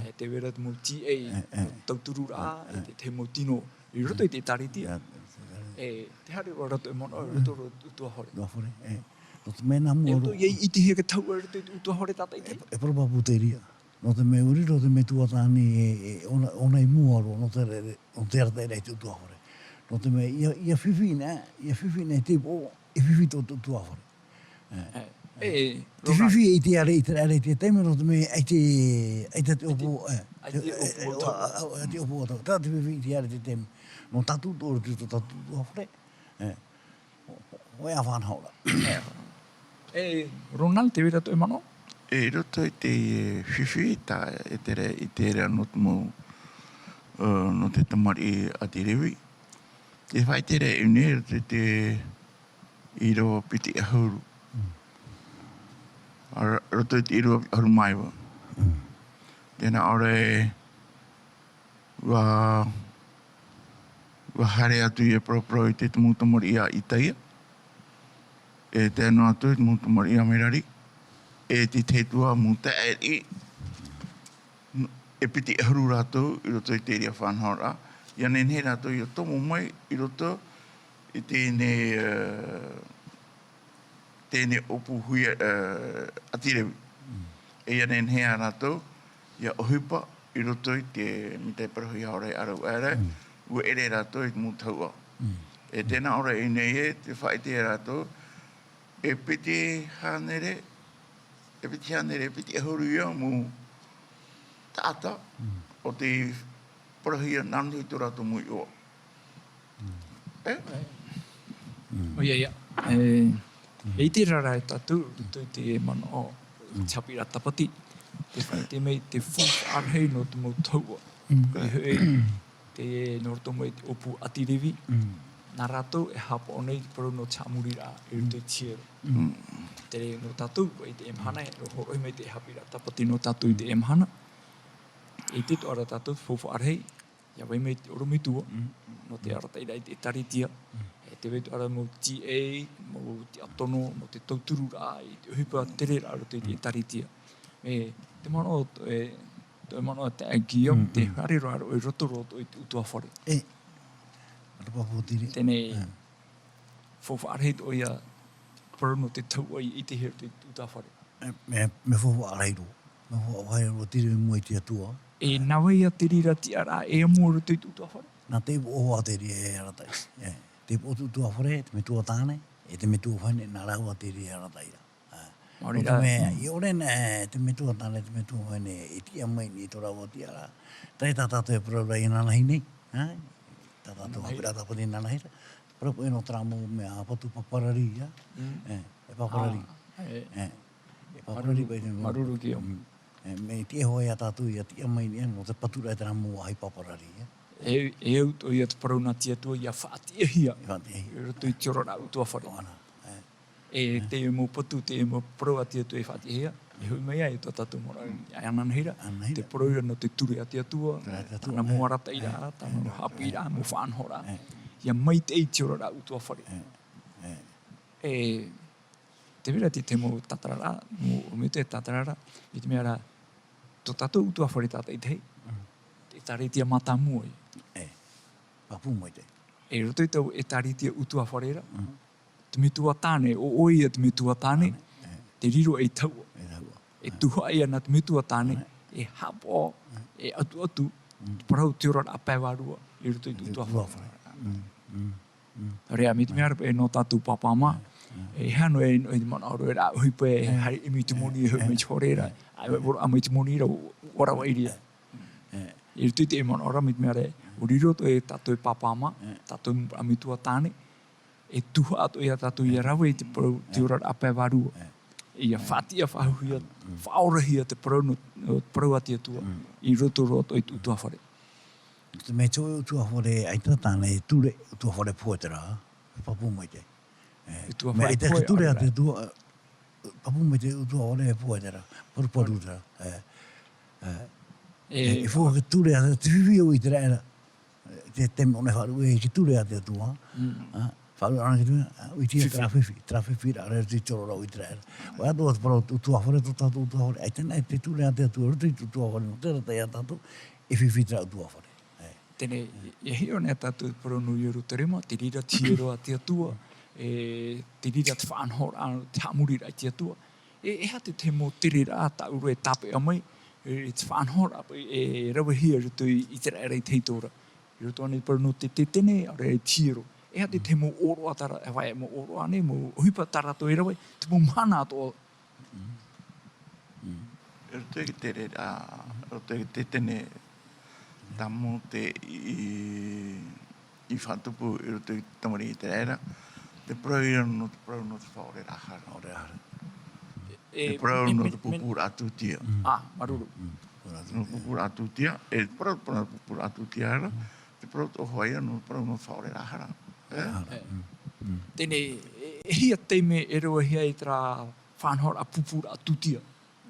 e, tē vai ra te mau tīaʻi, mau tautururaʻa, e te, te mau tino i roto i te ʻĒtārētia. E, tē haere roa rātou e manaʻo, i roto i te ʻutuāfare. ʻUtuāfare, e. Nō te mea nā mua roa. E ʻitehia te tahuʻa i roto i te ʻutuāfare tātaʻitahi. E, e parau pāpū te reira. Nō te mea ʻua riro te metua tāne e, e, ʻōna, ʻōna i mua roa, nō te re-, nō te arataʻiraʻa i te ʻutuāfare. Nō te mea, ʻia, ʻia fifi nei, ʻia fifi nei te pō, e fifi tō te ʻutuāfare. E, e, te fifi i te ʻĒtārētia, i te ʻĒtārētia, te mea nō te mea, ʻaita, ʻaita te ʻōpū, e, ʻaita te ʻōpū, e, ʻo, ʻo, ʻo, ʻaita te ʻōpū, ʻo, tā te fifi i te ʻĒtārētia te mea. Nō tātou tō roto i tō tātou ʻutuāfare, e, ʻo, ʻo, ʻoia faʻanahoraʻa. E, Ronald, tē vai ra tō ʻoe manaʻo? E, i roto i te, e, fifi, tā, e te re-, i te reira nō te mau, e, nō te tamariʻi a te Revi. Tē faʻaʻite ra ʻoe nei, i roto i te, ʻīrava piti ʻahuru. Mm. ʻA, roto i te ʻīrava piti ʻahuru mā iva. Mm. Tē nā ʻō ra, ʻua, ʻua haere atu ʻia paraparau i te mau tamariʻi a Itaia. E tae noa atu i te mau tamariʻi a Merari. E te tahi atu mau taʻeriʻi e piti ʻahuru rātou i roto i te reira faʻanahoraʻa, ʻia nehenehe rātou ʻia tomo mai i roto i teie nei, e, teie nei ʻōpū hui, e, a te Revi. Mm. E ʻia nehenehe rātou ʻia ʻohipa i roto i te, mai te parauhia ʻāʻore, ʻāʻore, ʻāʻore, mm, ʻua ʻere rātou i te mau tahuʻa. Mm. E tē nā ʻō ra ʻoe nei ē, tē faʻaʻite rātou, e piti hānere, e piti hānere, e piti ʻahuru ïa mau taʻata, mm, ʻo tē parauhia nāna hoʻi tō rātou mau iʻoa. Mm. E? Mm. ʻOia, ʻia. E, mm, e ʻite ra e tātou, i roto i te manaʻo, mm, te haʻapiʻiraʻa tāpati, tē faʻaʻite mai te faufaʻa rahi nō te mau tahuʻa. Mm. E hoʻi, te, nō roto mai i te ʻōpū a te Revi, mm, nā rātou e haʻapaʻo nei te parau nō te haʻamoriraʻa i roto i te hiero. Mm. Terā nō tātou, i teie mahana, e hōroʻahia mai te haʻapiʻiraʻa tāpati nō tātou i teie mahana. E ʻite atoʻa ra tātou te faufaʻa rahi, ʻia vai mai te ʻorometua, mm, nō te arataʻiraʻa i te ʻĒtārētia. Mm. E tē vai atoʻa ra mau tīaʻi, mau tiʻatono, mau te tautururaʻa, i te ʻohipa tereraʻa i roto i te, mm, ʻĒtārētia. E te manaʻo, e, tō ʻoe manaʻo taeaʻe Guillaume, mm, tē, mm, haere roa ʻoe i roto roa i te ʻutuāfare. E, ʻāreʻa pāpū te reira. Teie nei, e, faufaʻa rahi atoʻa ïa, parau nō te tahuʻa i ʻitehia i te ʻutuāfare. E, mea, mea faufaʻa rahi roa. Mea faufaʻa rahi roa te reira i mua i te Atua. E, nā vai ïa te reira tiʻaraʻa e amo i roto i te ʻutuāfare? Nā te ipu ʻohipa te reira e arataʻi. E, te ipu ʻutuāfare, te metua tāne, e te metua vahine, nā rāua te reira e arataʻi ra. Ā, maori rā. Nō te mea, mm, ʻia ʻore na, e, te metua tāne, te metua vahine, e tiʻa mai nei tō rāua tiʻaraʻa. Terā tā tātou e parau ra inanahi nei, ā? Tā tātou haʻapiʻiraʻa tāpati inanahi ra. Parau paʻi nō terā mau mea patu paparari, ā? Mm. E, e paparari. Ā, e. E, e paparari paʻi te mau. Māuruuru, māuruuru Guillaume. Mm. E, mea tiʻa hoʻi ā tātou ʻia tiʻa mai nei, nō te paturaʻa i terā mau vāhi paparari, ā? E, e au atoʻa ïa te parau nā te Atua ʻia faʻatiʻahia. ʻIa faʻatiʻahia. I roto i te oraraʻa ʻutuāfare. ʻOia, e. E, e, te mau patu, te mau parau a te Atua e faʻatiʻahia, e hoʻi mai ai tō tātou manaʻo, mm, ʻia inanahi ra, inanahi ra, te parau ra nō te ture a te Atua, ture a te Atua, tāna mau, e, arataʻiraʻa, e, tāna mau, e, haʻapiʻiraʻa, e, mau faʻanahoraʻa, e, ʻia maitaʻi i te oraraʻa ʻutuāfare. E, e. E, tē vai ra te, te mau tātararaʻa, mau ʻorometua e tātararaʻa, i te mea ra, tō tātou ʻutuāfare tātaʻitahi, mm, te ʻĒtārētia mātāmua ïa. E, pāpū maitaʻi. E, i roto i taua ʻĒtārētia ʻutuāfare ra, mm, te metua tāne, ʻo ʻoe ïa te metua tāne, tāne, e. te riro ei taua. E taua. E tuhaʻa ia nā te metua tāne, e haʻapaʻo, e ʻatuʻatu, te parau te oraraʻa pae vārua, i roto i te utuafare. Nō reira, mai te mea ra paʻi nō tātou pāpā mā, e hano e, e manaʻo roa e rā, ʻohipa e haere ʻimi i te moni, e hoʻi mai te hora ra, ʻa, ʻua rave mai te moni ra, ʻua rave ʻia. I roto i te manaʻo ra, mai te mea ra, ʻua riro atoʻa e tātou e pāpā mā, tātou e metua tāne, e tuhaʻa atoʻa ia tātou ʻia rave i te parau, te oraraʻa pae vārua. ʻIa faʻatiʻa, faʻahouhia, faʻaorahia te parau nō, nō te parau a te Atua, i roto roa atoʻa i te utuafare. Te mea tō utuafare, ʻaita tāna e ture, utuafare pohe terā, e pāpū maitaʻi. E, utuafare pohe, ʻaita te ture a te Atua, pāpū maitaʻi, utuafare pohe terā, paruparu terā. E, e, e fua ke ture a te fifi o ʻĪteraʻera. Te, te mea ʻōna e faʻaruʻe ki te ture a te Atua. Faʻaruʻe ana ki te mea, ʻua ʻite ia terā fifi, terā fifi ra, ʻaore rā te toro ra o ʻĪteraʻera. ʻOia atoʻa te parau utuafare, tō tātou utuafare. ʻAita e te ture a te Atua, roto i te utuafare, nō terā taʻata ia tātou, e fifi terā utuafare. Teie, e hiʻo nei tātou te parau nō Ierutarema, te reira te hiero a te Atua, e, te reira te faʻanahoraʻa, te haʻamoriraʻa i te Atua. E, e aha te, te mau tereraʻa tāʻu roa e tāpeʻa mai, e, te faʻanahoraʻa, e, e ravehia i roto i, i te raʻi, i te heitōra. I roto ānei te parau nō te, te tetene, ʻaore rā te hiero. E aha te, te mau ʻōroʻa tā rā-, e vai, mau ʻōroʻa nei, mau ʻohipa tā rātou e rave, te mau mahana atoʻa. I roto i te reira, i roto i te tetene, tā Mōte i, i faʻatupu i roto i te tamariʻi ʻĪteraʻera, te parau ia nō te parau nō te faʻaoreraʻa hara. Faʻaoreraʻa hara. E, te parau nō te pupuraʻa tūtia. Ā, māuruuru. Nō te pupuraʻa tūtia, e te parau, parau nō te pupuraʻa tūtia ra, te parau atoʻa hoʻi ia nō te parau nō te faʻaoreraʻa hara. E? Teie, e, e hia taime e ravehia ai terā faʻanahoraʻa pupuraʻa tūtia,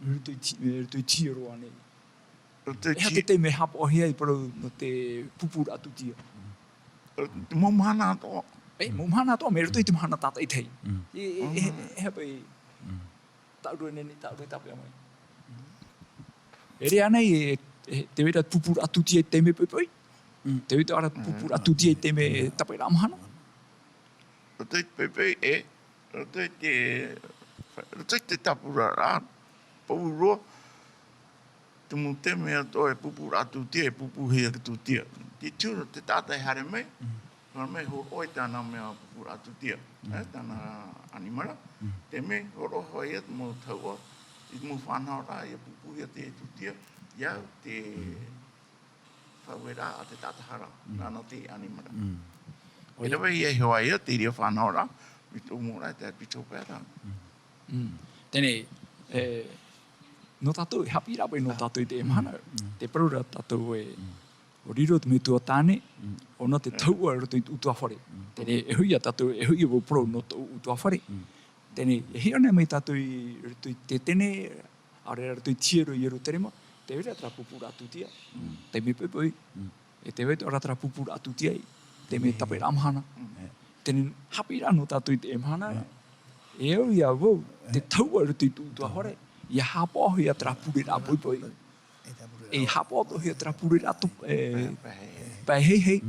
i roto i te, i roto i te hiero ānei. E aha te taime e haʻapaʻohia ai te parau nō te pupuraʻa tūtia? Te mau mahana atoʻa. E, mau mahana atoʻa, mai roto i te mahana tātaʻitahi. E, e, e, e aha paʻi tāʻu roa nei, tāʻu roa e tāpeʻa mai. E ʻere ānei, e, e, tē vai ra te pupuraʻa tūtia i te taime poʻipoʻi? Tē vai ra te pupuraʻa tūtia i te taime tāpeʻaraʻa mahana? Roto i te poʻipoʻi, e, roto i te, roto i te tāpura ra, pauroa, te mau taime atoʻa e pupuraʻa tūtia, e pupūhia te tūtia. Te tū, te taʻata e haere mai, haere mai hōroʻa i tāna mea pupuraʻa tūtia, e, tāna ʻanimara. Te mea, hōroʻa hoʻi ia te mau taua, i te mau faʻanahoraʻa, ʻia pupūhia te tūtia, ʻia au te faʻaueraʻa a te taʻata hara, nāna te ʻanimara. E ravehia hoʻi ia te reira faʻanahoraʻa, i tō mau ra, te pito pae ra. Teie, e, nō tātou, e haʻapiʻiraʻa paʻi nō tātou i teie mahana, te parau ra tātou e, ʻua riro te metua tāne, ʻōna te taua i roto i te ʻutuāfare. Teie, e hoʻi ia tātou, e hoʻi ia vau parau nō tō ʻutuāfare. Teie, e hiʻo nei mai tātou i roto i te tetene, ʻaore rā roto i te hiero i Ierutarema, tē vai ra terā pupuraʻa tūtia, taime poʻipoʻi, e tē vai ra terā pupuraʻa tūtia i te mea tāpeʻaraʻa mahana. Teie, haʻapiʻiraʻa nō tātou i teie mahana, e au ia vau, te taua i roto i tō ʻutuāfare, ʻia haʻapaʻohia terā pureraʻa poʻipoʻi. E haʻapaʻo atoʻa hia terā pureraʻa to-, e, pae heihei.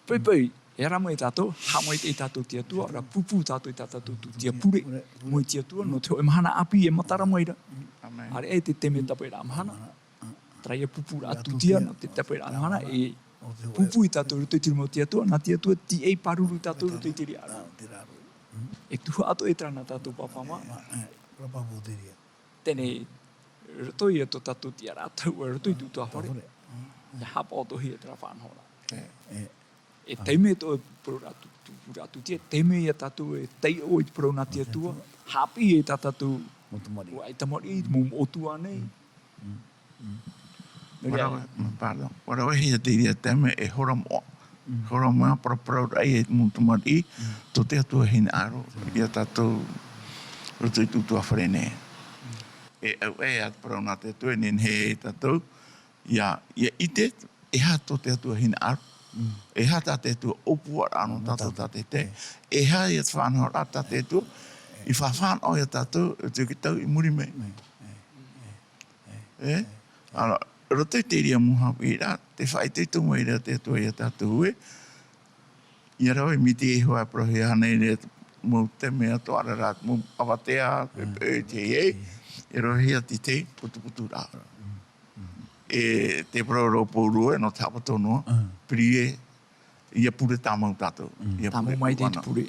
Poʻipoʻi, e ara mai tātou, haʻamaitaʻi tātou i te Atua, ʻaore rā pūpū tātou i tā tātou tūtia pure, mai te Atua, nō te hōʻē mahana ʻāpī e matara mai ra. ʻĀreʻa i te taime tāpeʻaraʻa mahana. Terā ia pupuraʻa tūtia, nō te tāpeʻaraʻa mahana, e pūpū ia tātou i roto i te rima o te Atua, nā te Atua, tīaʻi pāruru ia tātou i roto i te riʻaraʻa. E tuhaʻa atoʻa e terā nā tātou pāpā mā. Teie, roto ia tō tātou tiʻaraʻa taua, roto i tō ʻutuāfare. ʻIa haʻapaʻo atoʻa hia terā faʻanahoraʻa. E taime tō, pureraʻa tū-, tū-, pureraʻa tūtia, taime ia tātou e taiʻo i te parau nā te Atua, haʻapiʻi ia tā tātou mau tamariʻi, ʻaita tamariʻi, mau moʻotua nei. Nō reira. ʻUa rave, pardon. ʻUa ravehia te reira taime e hora moʻa. Hora moʻa, paraparau ra ia i te mau tamariʻi, tō te Atua hinaʻaro, ia tātou roto i tō ʻutuāfare nei. E au ē, ʻa te parau nā te Atua, e nehenehe ia tātou, ʻia, ʻia ʻite, e aha tō te Atua hinaʻaro, e aha tā te Atua ʻōpuaraʻa nō tātou tātaʻitahi, e aha ia te faʻanahoraʻa tā te Atua i faʻafānaʻo ia tātou, i te tau i muri mai. E? Ara, roto i te reira mau haʻapiʻiraʻa, tē faʻaitoito mai ra te Atua ia tātou ē, ʻia rave mai te Iehova e parauhia nei ra, mau taime atoʻa ra, mau avatea, pepe, te hei, e rohi atu i te putuputuraʻa. E te parau ra Pauro e nō te haʻapoto noa, prier, ʻia pure tāmau tātou. ʻIa pure tāmau mai te pure.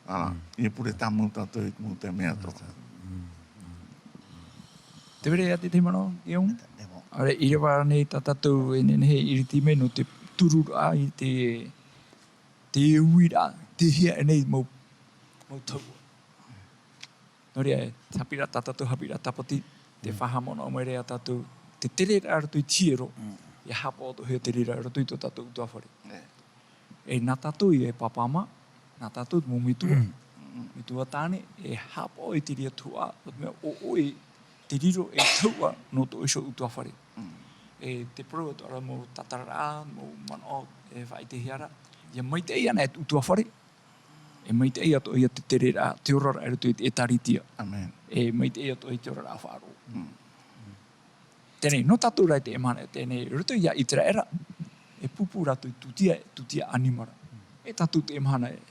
Ā, ʻia pure tāmau tātou i te mau taime atoʻa. Te vai ra ïa te tahi manaʻo, Ion? ʻAore, i rave nei tā tātou e nehenehe e iriti mai nō te tururaʻa i te, te uiraʻa, tei hea ʻoia nei mau, mau taua. Nō reira, e te haʻapiʻiraʻa tā tātou, haʻapiʻiraʻa tāpati, te faʻahaʻamanaʻo mai ra ia tātou, te tere ra i roto i te hiero, ʻia haʻapaʻo atoʻahia te tere ra i roto i tō tātou ʻutuāfare. E nā tātou ïa e pāpā mā, nā tātou te mau metua, metua tāne, e haʻapaʻo i te reira tuhaʻa, nō te mea ʻo ʻoe te riro e taua nō tō ʻoe iho ʻutuāfare. E te parau atoʻa ra mau tātararaʻa, mau manaʻo e faʻaʻitehia ra, ʻia maitaʻi ana e tō ʻutuāfare, e maitaʻi atoʻa ïa te tereraʻa, te oraraʻa i roto i te ʻĒtārētia. ʻĀmene. E maitaʻi atoʻa i te oraraʻa faʻaroʻo. Teie nei, nō tātou rā i teie mahana, teie nei, i roto ia ʻĪteraʻera, e pūpū rātou i tūtia, tūtia ʻanimara. E tātou teie mahana e.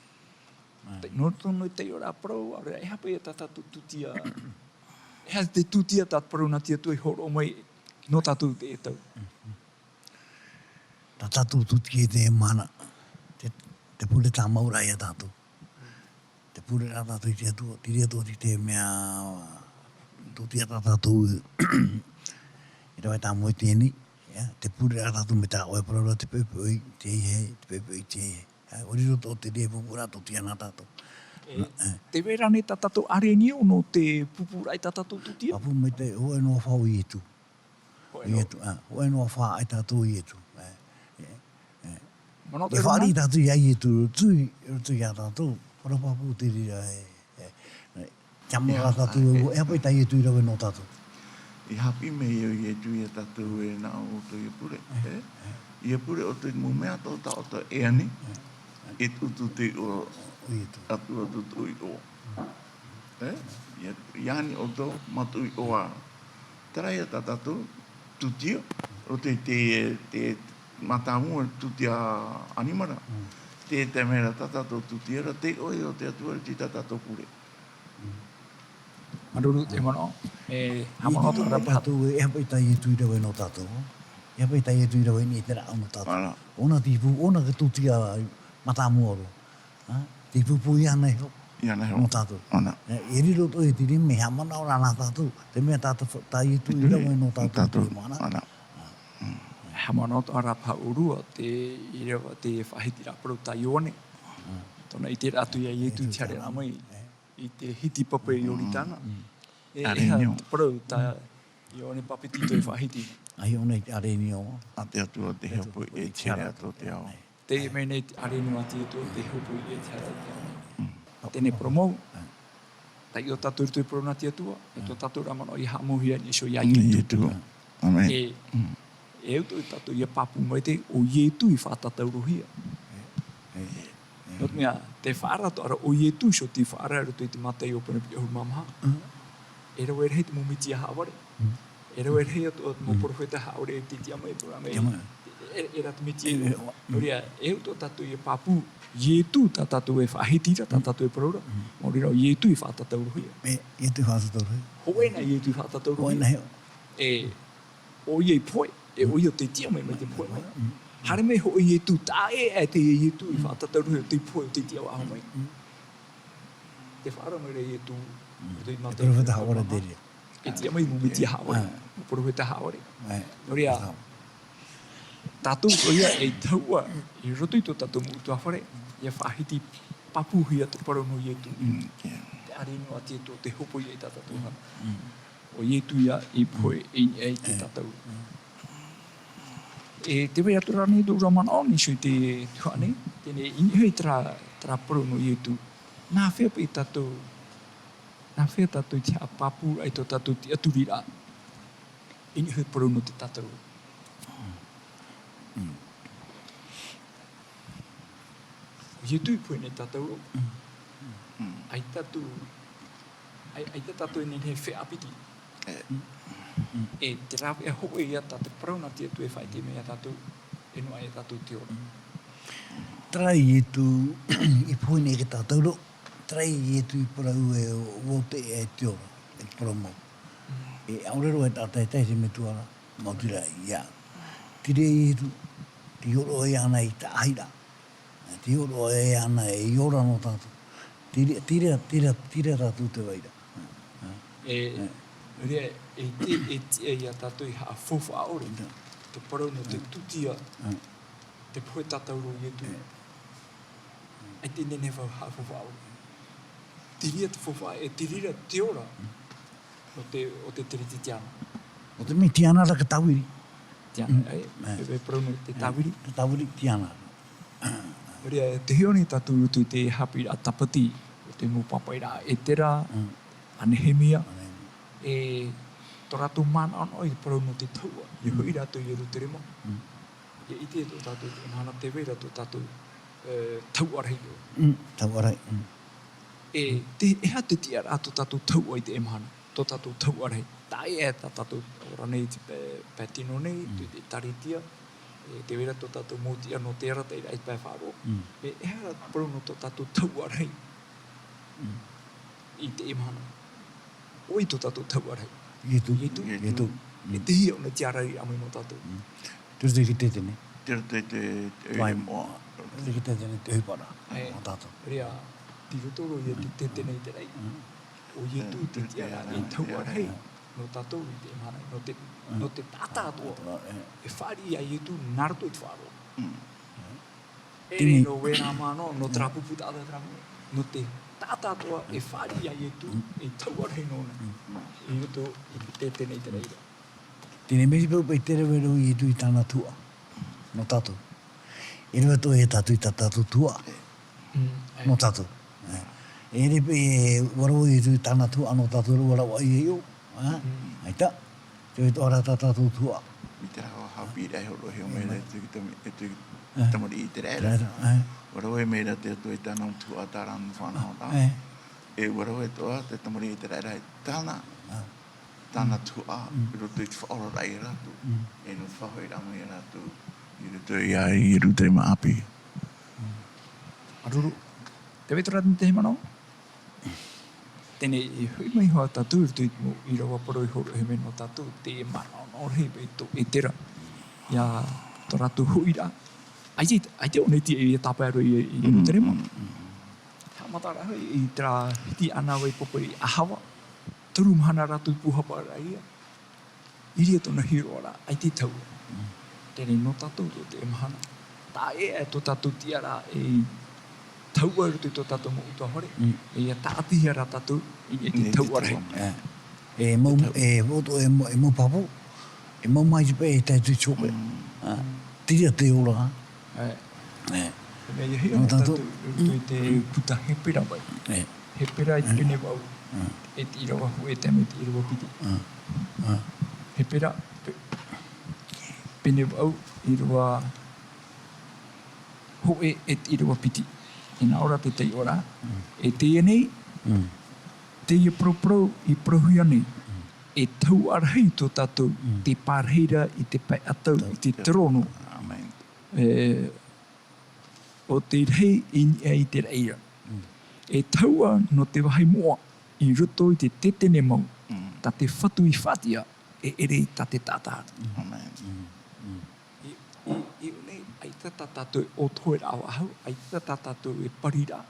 Te, nō tō, nō te oraraʻa parau, ʻaore, e aha paʻi tā tātou tūtia, e aha te tūtia tā te parau nā te Atua i hōroʻa mai nō tātou i teie tau. Tā tātou tūtia i teie mahana, te, te pure tāmau ra ia tātou. Te pure ra tātou i te Atua, te reira atoʻa te mea, tūtia tā tātou, i rave tāmau i teie nei, ʻia, te pure ra tātou mai tā ʻoe parau ra te poʻipoʻi, te hei, te poʻipoʻi, te hei. ʻIa, ʻua riro atoʻa te reira e pūpū ra tūtia nā tātou. E, te vai ra nei tā tātou ʻārenio nō te pūpūraʻa i tā tātou tūtia? Pāpū maitaʻi, hōʻē noa fā ʻo Ietu. Hōʻē noa. Ietu, ā, hōʻē noa fā ia tātou Ietu. E, e, e. Manaʻo te fāriʻi tātou ia Ietu, tui, tui ia tātou, parau pāpū te reira e, e, e. Te amo ra tātou, e aha paʻi tā Ietu i rave nō tātou. I haʻapiʻi mai ʻo Ietu ia tātou e nā ʻō ʻoutou ʻia pure, e? ʻIa pure ʻoutou i te mau mea atoʻa tā ʻoutou e ani, e tuʻu te iʻoa, atu atu tuʻu iʻoa. E? ʻIa, ʻia ani ʻoutou, mātou iʻoa. Terā ia tā tātou tūtia, roto i te, te mātāmua tūtia ʻanimara. Te, te mea ra tā tātou tūtia ra, te iʻoa o te Atua i tā tātou pure. Māuruuru te manaʻo, e, haʻamanaʻo atu ra tātou e, e aha paʻi tā Ietu i rave nō tātou. E aha paʻi tā Ietu i rave i niʻa i te rāʻau nō tātou. Āna. ʻŌna te pū, ʻōna te tūtia mātāmua roa. Ā, te pūpū iāna iho. Iāna iho. Nō tātou. ʻŌna. E, e riro atoʻa i te reira mea haʻamanaʻo ra nā tātou. Te mea tā, tā, tā Ietu i rave nō tātou. Tātou. Te mana. ʻŌna. Haʻamanaʻo atoʻa ra paha ʻōrua, te, i reira te faʻahitiraʻa parau tā Ioane. Tōna ʻiteraʻa atu ia Ietu i te haere mai. I te hiti pape Ioritana. E, e aha te parau tā Ioane Papetito e faʻahiti? ʻĀ, ʻōna i te ʻārenio. A te Atua te hōpoiʻa i te here atoʻa o te ao. Teie nei te ʻārenio a te Atua, te hōpoiʻa i te here atoʻa o te ao. Teie nei parau mau. Taiʻo tātou i roto i te parau nā te Atua, e tō tātou ra manaʻo ʻia haʻamauhia i niʻa iho ia Ietu. ʻĀmene. E, e au atoʻa tātou ʻia pāpū maitaʻi, ʻo Ietu i faʻatataurohia. Nō te mea, tē faʻaara atoʻa ra ʻo Ietu iho tei faʻaara i roto i te Mataio pene piti ʻahuru mā maha. E rave rahi te mau Metia haʻavare. E rave rahi atoʻa te mau perofeta haʻavare e tei tiʻa mai, e parau mai. E, e, e rā te Metia. Nō reira, e au atoʻa tātou ʻia pāpū, Ietu tā tātou e faʻahiti ra, tā tātou e parau ra. Maori rā, ʻo Ietu i faʻatataurohia. E, Ietu i faʻatataurohia. Hōʻē na Ietu i faʻatataurohia. Hōʻē na. E, ʻoia i pohe, e ʻoia ʻo tei tiʻa mai, mai te pohe mai. Haere mai hōʻē Ietu, taʻa ʻē aʻe teie Ietu i faʻatataurohia ʻo tei pohe, ʻo tei tiʻa faʻahou mai. Tē faʻaara mai ra Ietu, tei Mataio. E perofeta haʻavare te reira. E tiʻa mai mau Metia haʻavare, mau perofeta haʻavare. Nō reira, tātou ʻoia e taua, i roto i tō tātou mau ʻutuāfare, ʻia faʻahiti pāpūhia te parau nō Ietu. Te ʻārenio a te Atua, te hōpoiʻa i tā tātou hara. ʻO Ietu ïa i pohe i niʻa i te tātou. E tē vai atu ra nei tō ʻoe ra manaʻo, nā niʻa iho i te tuhaʻa nei, teie nei, i niʻa i terā, terā parau nō Ietu. Nā hea paʻi tātou, nā hea tātou i te haʻapāpūraʻa i tō tātou tiʻaturiraʻa i niʻa i te parau nō te tātauro. ʻO Ietu i pohe nei tātauro. ʻAita tātou, ʻai-, ʻaita tātou e nehenehe e feiā piti. E te rāveʻa hōʻē ïa tā te parau nā te Atua e faʻaʻite mai ia tātou, e noaʻa ia tātou te ora. Terā Ietu i pohe nei i te tātauro, tarai Ietu i parau ē, ʻua ʻite e te ora, e parau mau. E ʻaore roa e taʻata e tae i te metua ra, maoti rā ia. Tiri Ietu, tei hōroʻa iāna i te tahi ra. Tei hōroʻa iāna i ora nō tātou. Tiri, tiri, tiri, tiri tātou te vai ra. E, e, e te, e te, e ia tātou i haʻafaufaʻa ʻore. Te parau nō te tūtia, te pohe tātauro Ietu. ʻAita e nehenehe e haʻafaufaʻa ʻore. Tiri te faufaʻa, e tiri ra te ora. O te, o te Tiriti Tiana. O te mea Tiana ra ka tāviri. Tiana, e, e, e parau nō te tāviri. Te tāviri Tiana. Reira, e te hiʻo nei tātou i roto i te haʻapiʻiraʻa tāpati, o te mau pāpaʻiraʻa a Etera, a Nehemia. E, tō rātou manaʻonaʻo i te parau nō te tauʻa, i hoʻi rātou i Ierutarema. ʻIa ʻite tō tātou, e mahana te vai ra tō tātou, e, tauʻa rahi. Tauʻa rahi. E, te, e aha te tiʻaraʻa tō tātou tauʻa i teie mahana, tō tātou tauʻa rahi. Taʻa ʻē tā tātou ora nei te pae, pae tino nei, te, te taritia, e, te vai ra tō tātou mau tiʻa nō te arataʻiraʻa i te pae faʻaroʻo. E, e aha te parau nō tō tātou tauʻa rahi i teie mahana. ʻO vai tō tātou tauʻa rahi? Ietu. Ietu. Ietu. E te hiʻo nei te ʻārairaʻa mai nō tātou. Te roto i te tetene. Te roto i te, te moʻa. Te roto i te tetene, te ʻohipa ra. Nō tātou. Reira, tei roto roa ia te tetene i te raʻi. ʻO Ietu te tiʻaraʻa e tauʻa rahi nō tātou i teie mahana, nō te, nō te taʻata atoʻa. E fāriʻi ia Ietu nā roto i te faʻaroʻo. E riro e rā manaʻo, nō terā pupu taʻata terā manaʻo, nō te taʻata atoʻa e fāriʻi ia Ietu, e tauʻa rahi nōna. I roto i te tetene i te raʻi ra. Teie nei te poʻipoʻi, tē rave ra Ietu i tāna tuhaʻa nō tātou. E rave atoʻa ia tātou i tā tātou tuhaʻa nō tātou. E rave, e, ʻua rave Ietu i tāna tuhaʻa nō tātou, ʻua rave ia iho. ʻAita. Te vai atoʻa ra tā tātou tuhaʻa. I te hōroʻa haʻapiʻiraʻa e hōroʻahia mai ra e te, e te tamariʻi ʻĪteraʻera. ʻUa rave mai ra te Atua i tāna tuhaʻa, tā rāna fānaʻoraʻa. E ʻua rave atoʻa te tamariʻi ʻĪteraʻera i tāna, tāna tuhaʻa, i roto i te faʻaoraraʻa ia rātou. E nō te faʻahoʻiraʻa mai ia rātou i roto ia Ierutarema ʻāpī. ʻĀruru. Tē vai atoʻa ra te manaʻo. Teie nei, e hoʻi mai hoʻi tātou i roto i te mau ʻīrava parau i hōroʻahia mai nō tātou, te manaʻonaʻo rahi mai tō ʻĒtera. ʻIa tō rātou hoʻiraʻa. ʻAita, ʻaita ʻō nei te, ʻia tāpae roa i, i Ierutarema. Haʻamataraʻa hoʻi i terā hiti ʻānāvai pāpū i Ahava. Toru mahana rātou pūhapa ra ia. I reira tōna hiʻoraʻa, ʻaita e tauʻa. Teie nei nō tātou tō teie mahana. Taʻa ʻē tō tātou tiʻaraʻa e tauʻa i roto i tō tātou mau ʻutuāfare, e ʻia tāʻatihia rā tātou i niʻa i te tauʻa rahi. E mau, e mau, e mau pāpū, e mau mai te pae, e tae atu i te hopeʻa. Terā te ora. ʻĒ. ʻĒ. Mea ʻia hiʻo tātou i roto i te puta Hepera mai. ʻĒ. Hepera i te pene vaʻu. ʻĒ. E te ʻīrava hōʻē tae mai te ʻīrava piti. ʻĒ. ʻĒ. Hepera, pe-, pene vaʻu, ʻīrava hōʻē e te ʻīrava piti. E nā ʻō ra te taiʻoraʻa. E teie nei, teie paraparau i parauhia nei. E tauʻa rahi tō tātou, te pārahi ra i te pae ʻatau, i te terōno. ʻĀmene. E, ʻo te rahi i niʻa i te raʻi ra. E tauʻa nō te vāhi moʻa i roto i te tetene mau, tā te Fatu i faʻatiʻa, e ʻere tā te taʻata. ʻĀmene. I, i, i ʻō nei, ʻaita tā tātou e ʻōtoheraʻa faʻahou, ʻaita tā tātou e pariraʻa.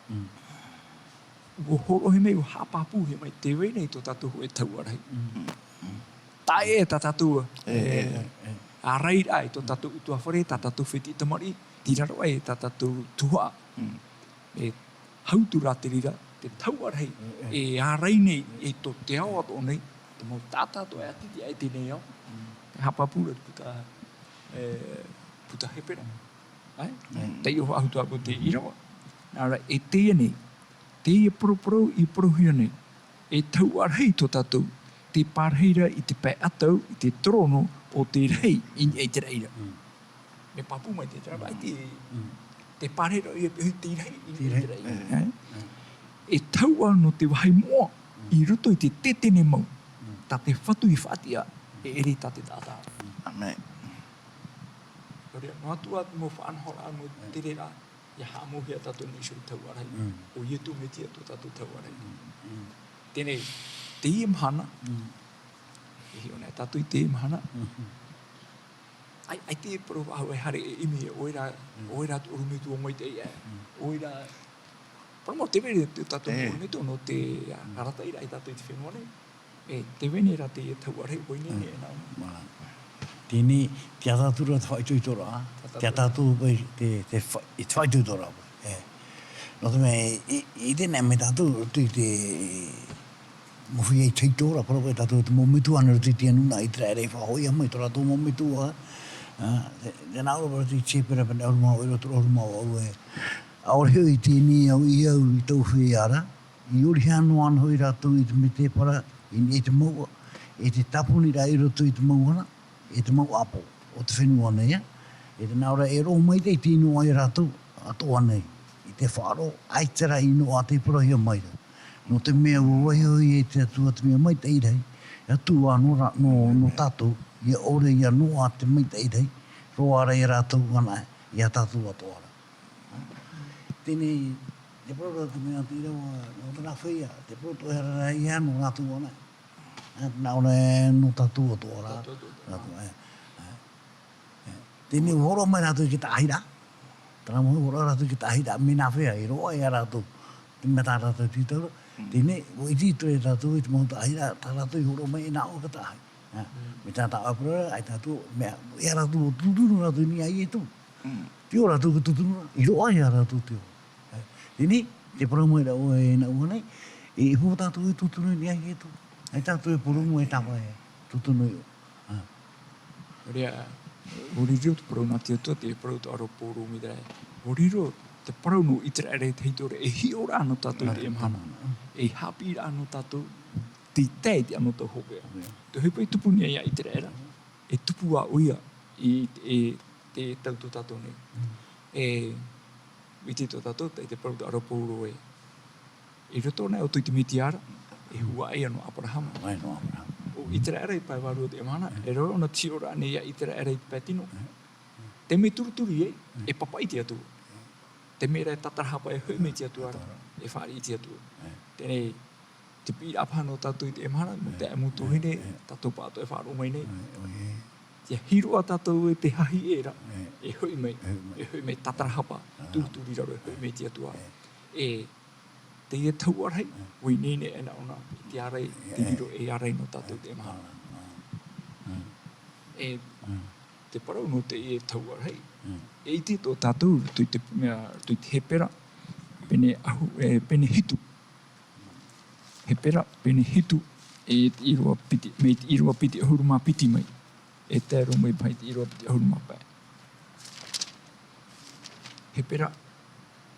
ʻUa hōroʻahia mai, ʻua haʻapāpūhia mai, tē vai nei tō tātou hōʻē tauʻa rahi. Taʻa ʻē tā tātou, e, e, e, ārairaʻa i tō tātou ʻutuāfare, tā tātou fētiʻi tamariʻi, terā roa ē tā tātou tuhaʻa. E hau atu rā te reira, te tauʻa rahi, e ārai nei, e tō te ao atoʻa nei, te mau taʻata atoʻa e ʻati i teie nei ao. E haʻapāpū ra te puta, e, puta Hepera. ʻAe? Taiʻo faʻahou atu ā te ʻīrava. Nā reira, e teie nei, teie paraparau i parauhia nei, e tauʻa rahi tō tātou, te pārahi ra i te pae ʻatau, i te terōno o te rahi i niʻa i te raʻi ra. Mea pāpū maitaʻi te rā, ʻaita e, te pārahi ra ia i te rahi i niʻa i te raʻi. E tauʻa nō te vāhi moʻa, i roto i te tetene mau, tā te Fatu i faʻatiʻa, e ʻere tā te taʻata. ʻĀmene. Nō reira, noa atu ā te mau faʻanahoraʻa, mau tereraʻa, ʻIa haʻamauhia tātou nei iho i te tauʻa rahi. Mm. ʻO Ietu Metia tō tātou tauʻa rahi. Mm. Teie nei, teie mahana. Mm. E hiʻo nei tātou i teie mahana. Mm. ʻAi, ʻaita e parau faʻahou e haere e ʻimi, ʻoia rā, mm, ʻoia rā te ʻorometua maitaʻi, ē. Mm. ʻOia rā, parau mau te vere tō tātou, ē, ʻorometua nō te, ā, mm, arataʻiraʻa ia tātou i te fenua nei. E, te vere rā teie tauʻa rahi, ʻoia nei, mm, e nā. Mā. Teie nei, te ʻatāturu te faʻaitoitoraʻa, te ʻatāturu. Te ʻatāturu paʻi, te, te fa-, i te faʻaitoitoraʻa paʻi. E. Nō te mea, i, i, i teie nei mai tātou, i roto i te, mau feiā i te hiʻoraʻa, parau paʻi tātou te mau metua nā roto i teie nūnaʻa ʻĪteraʻera i faʻahoʻihia mai, tō rātou mau metua, ā, te, tē nā ʻō ra paʻi i te Hepera pene ʻahuru mā vaʻu, e toru ʻahuru mā vaʻu, e. ʻAore hoʻi i teie nei au i au i tōʻu feiā ra, i ʻorihia noa ana hoʻi rātou i te mētēpara, i niʻa i te mouʻa, e te tāponiraʻa i roto i te mouʻa ra, e te mau ʻāpō o te fenua nei, ā. E tē nā ʻō ra e roʻo maitaʻi te ʻino ia rātou atoʻa nei, i te faʻaroʻo, ʻaita rā ʻino ʻa tē parauhia mai ra. Nō te mea ʻua vaiiho ia e te Atua te mea maitaʻi rahi, ʻia tuʻu noa ra, nō, nō tātou, ʻia ʻore ia noa te maitaʻi rahi, roa ra ia rātou anaʻe, ia tātou atoʻa ra. Teie nei, te parau ra te mea te ʻīrava, nō te nā feiā, te parau toʻohia ra ia nō rātou anaʻe. Ā, nā ʻō ra nō tātou atoʻa ra. Tātou atoʻa ra. Rātou, ē, ē, ē. Teie nei, hōroʻa mai rātou i te tāʻāhiraʻa. Terā mau, hōroʻa rātou i te tāʻāhiraʻa, mea nā feiā, e roaʻa ia rātou. Te mea tā rātou tītau ra. Mm. Teie nei, ʻua ʻite atu ra tātou i te mau tāʻāhiraʻa, tā rātou i hōroʻa mai e nā ʻō i te tāʻāhiraʻa. Ā, mm, mai tā tāʻu ʻāpura ra, ʻaita atu, mea, ia rātou, tūturu rātou i niʻa iā Ietu. Mm. Te ora rātou ka tūturu ra, i roaʻa ia rātou te ora. Ā, teie nei, tē parau mai ra ʻoe e nā ʻō nei, e, e hō tātou e tūturu i niʻa iā Ietu. ʻAita tātou e purūmu e tāpae, tūturu i ʻō. Ā. ʻOia, ʻua riro te parau nā te Atua, te parau tō ʻāro Pauro mai ra. ʻUa riro te parau nō ʻĪteraʻera i te hiʻoraʻa, e hiʻoraʻa nō tātou i teie mahana. Ā. E haʻapiʻiraʻa nō tātou, tei tae i te anotau hopeʻa. ʻOia. Te hopeʻa e tupu nei ia ʻĪteraʻera, e tupu ā ʻoia i, i te tau tō tātou nei. Mm. E, ʻite tō tātou, te, te parau tō ʻāro Pauro ē. I roto anaʻe ʻoutou i te Metia ra, e huaʻai ā nō ʻĀparahamu. Huaʻai nō ʻĀparahamu. ʻO ʻĪteraʻera i pae vārua o teie mahana, mm, e rave ʻōna te hiʻoraʻa nei ia ʻĪteraʻera i te pae tino. Mm. Te mea turituri ai, mm, e pāpaʻi te Atua. Te mea rā e tātarahapa e hoʻi mai te Atua ra, e fāriʻi te Atua. Mm. Teie nei, te piʻiraʻa paha nō tātou i teie mahana, mō te, mō te tuahine, tātou pāʻatoʻa e faʻaroʻo mai nei. ʻIa hiʻo ā tātou e te hahi ʻē ra, e hoʻi mai, e hoʻi mai tātarahapa, turituri i raro, e hoʻi mai te Atua. E, teie tauʻa rahi, ʻua ineine anaʻe ʻōna, i te ārai, te riro e ārai nō tātou i teie mahana. E, te parau nō teie tauʻa rahi, e ʻite atoʻa tātou, i roto i te, mea, i roto i te Hepera, pene ʻahu-, e, pene hitu. Hepera, pene hitu, e te ʻīrava piti, mai te ʻīrava piti ʻahuru mā piti mai. E tae roa mai paʻi i te ʻīrava piti ʻahuru mā pae. Hepera,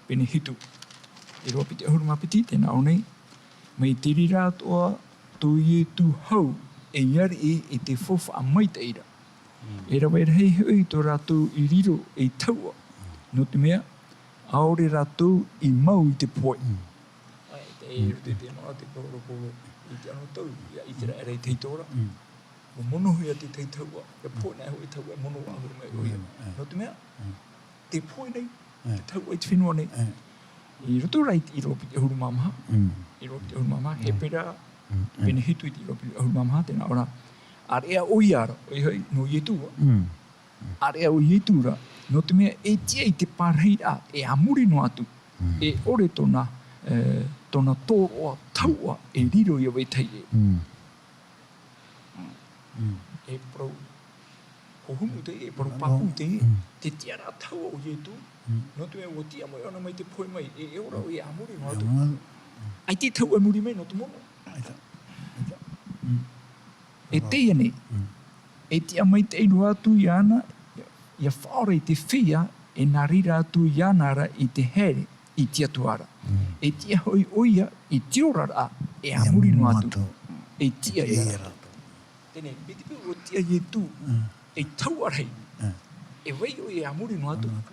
pene hitu, ʻīrava piti ʻahuru mā piti, tē nā ʻō nei, mai te reira atoʻa tō Ietu hau ei ariʻi i te faufaʻa maitaʻi ra. Mm. E rave rahi hoʻi tō rātou i riro ei tauʻa. Mm. Nō te mea, ʻaore rātou i mau i te pohe. Mm. ʻAe, te, mm, te, te noa te kōrero, kōrero, i te anotau, ia ʻĪteraʻera i te hiʻoraʻa. Mm. ʻUa monohia te tahi tauʻa, ʻia pohe anaʻe hoʻi te tauʻa, e mono ā hoʻi mai ʻoia. Mm, mm. Nō te mea, mm, tē pohe nei, mm, te tauʻa i te fenua nei. Mm. I roto rā i te ʻīrava piti ʻahuru mā maha, mm, ʻīrava piti ʻahuru mā maha, mm, Hepera, mm, mm, pene hitu i te ʻīrava piti ʻahuru mā maha, tē nā ʻō ra, ʻāreʻa ʻoia ra, ʻoia hoʻi, nō Ietu ā. Mm. ʻĀreʻa ʻo Ietu ra, nō te mea e tiʻa i te pārahiraʻa, e a muri noa atu. Mm. E ʻore tōna, e, tōna tōroʻa tauʻa e riro ia vetahi ʻē. Mm. Mm. E parau hohonu teie, e parau pāpū teie, mm, te tiʻaraʻa tauʻa o Ietu, mm, nō te mea ʻua tiʻa mai ʻōna mai te pohe mai, e, e ora ʻoia a muri noa atu. Mm. ʻAita e tauʻa e muri mai nō te mono. ʻAita. ʻAita. Mm. E teie nei, mm, e tiʻa maitaʻi roa atu iāna, ʻia faʻaora i te feiā, e nā reira atu iāna ra i te haere i te Atua ra. Mm. E tiʻa hoʻi ʻoia i te oraraʻa, e a muri noa atu. E tiʻa ia rātou. Teie nei, mai te peu ʻua tiʻa Ietu, mm, ei tauʻa rahi, mm, e vai ʻoia e a muri noa atu. Mm.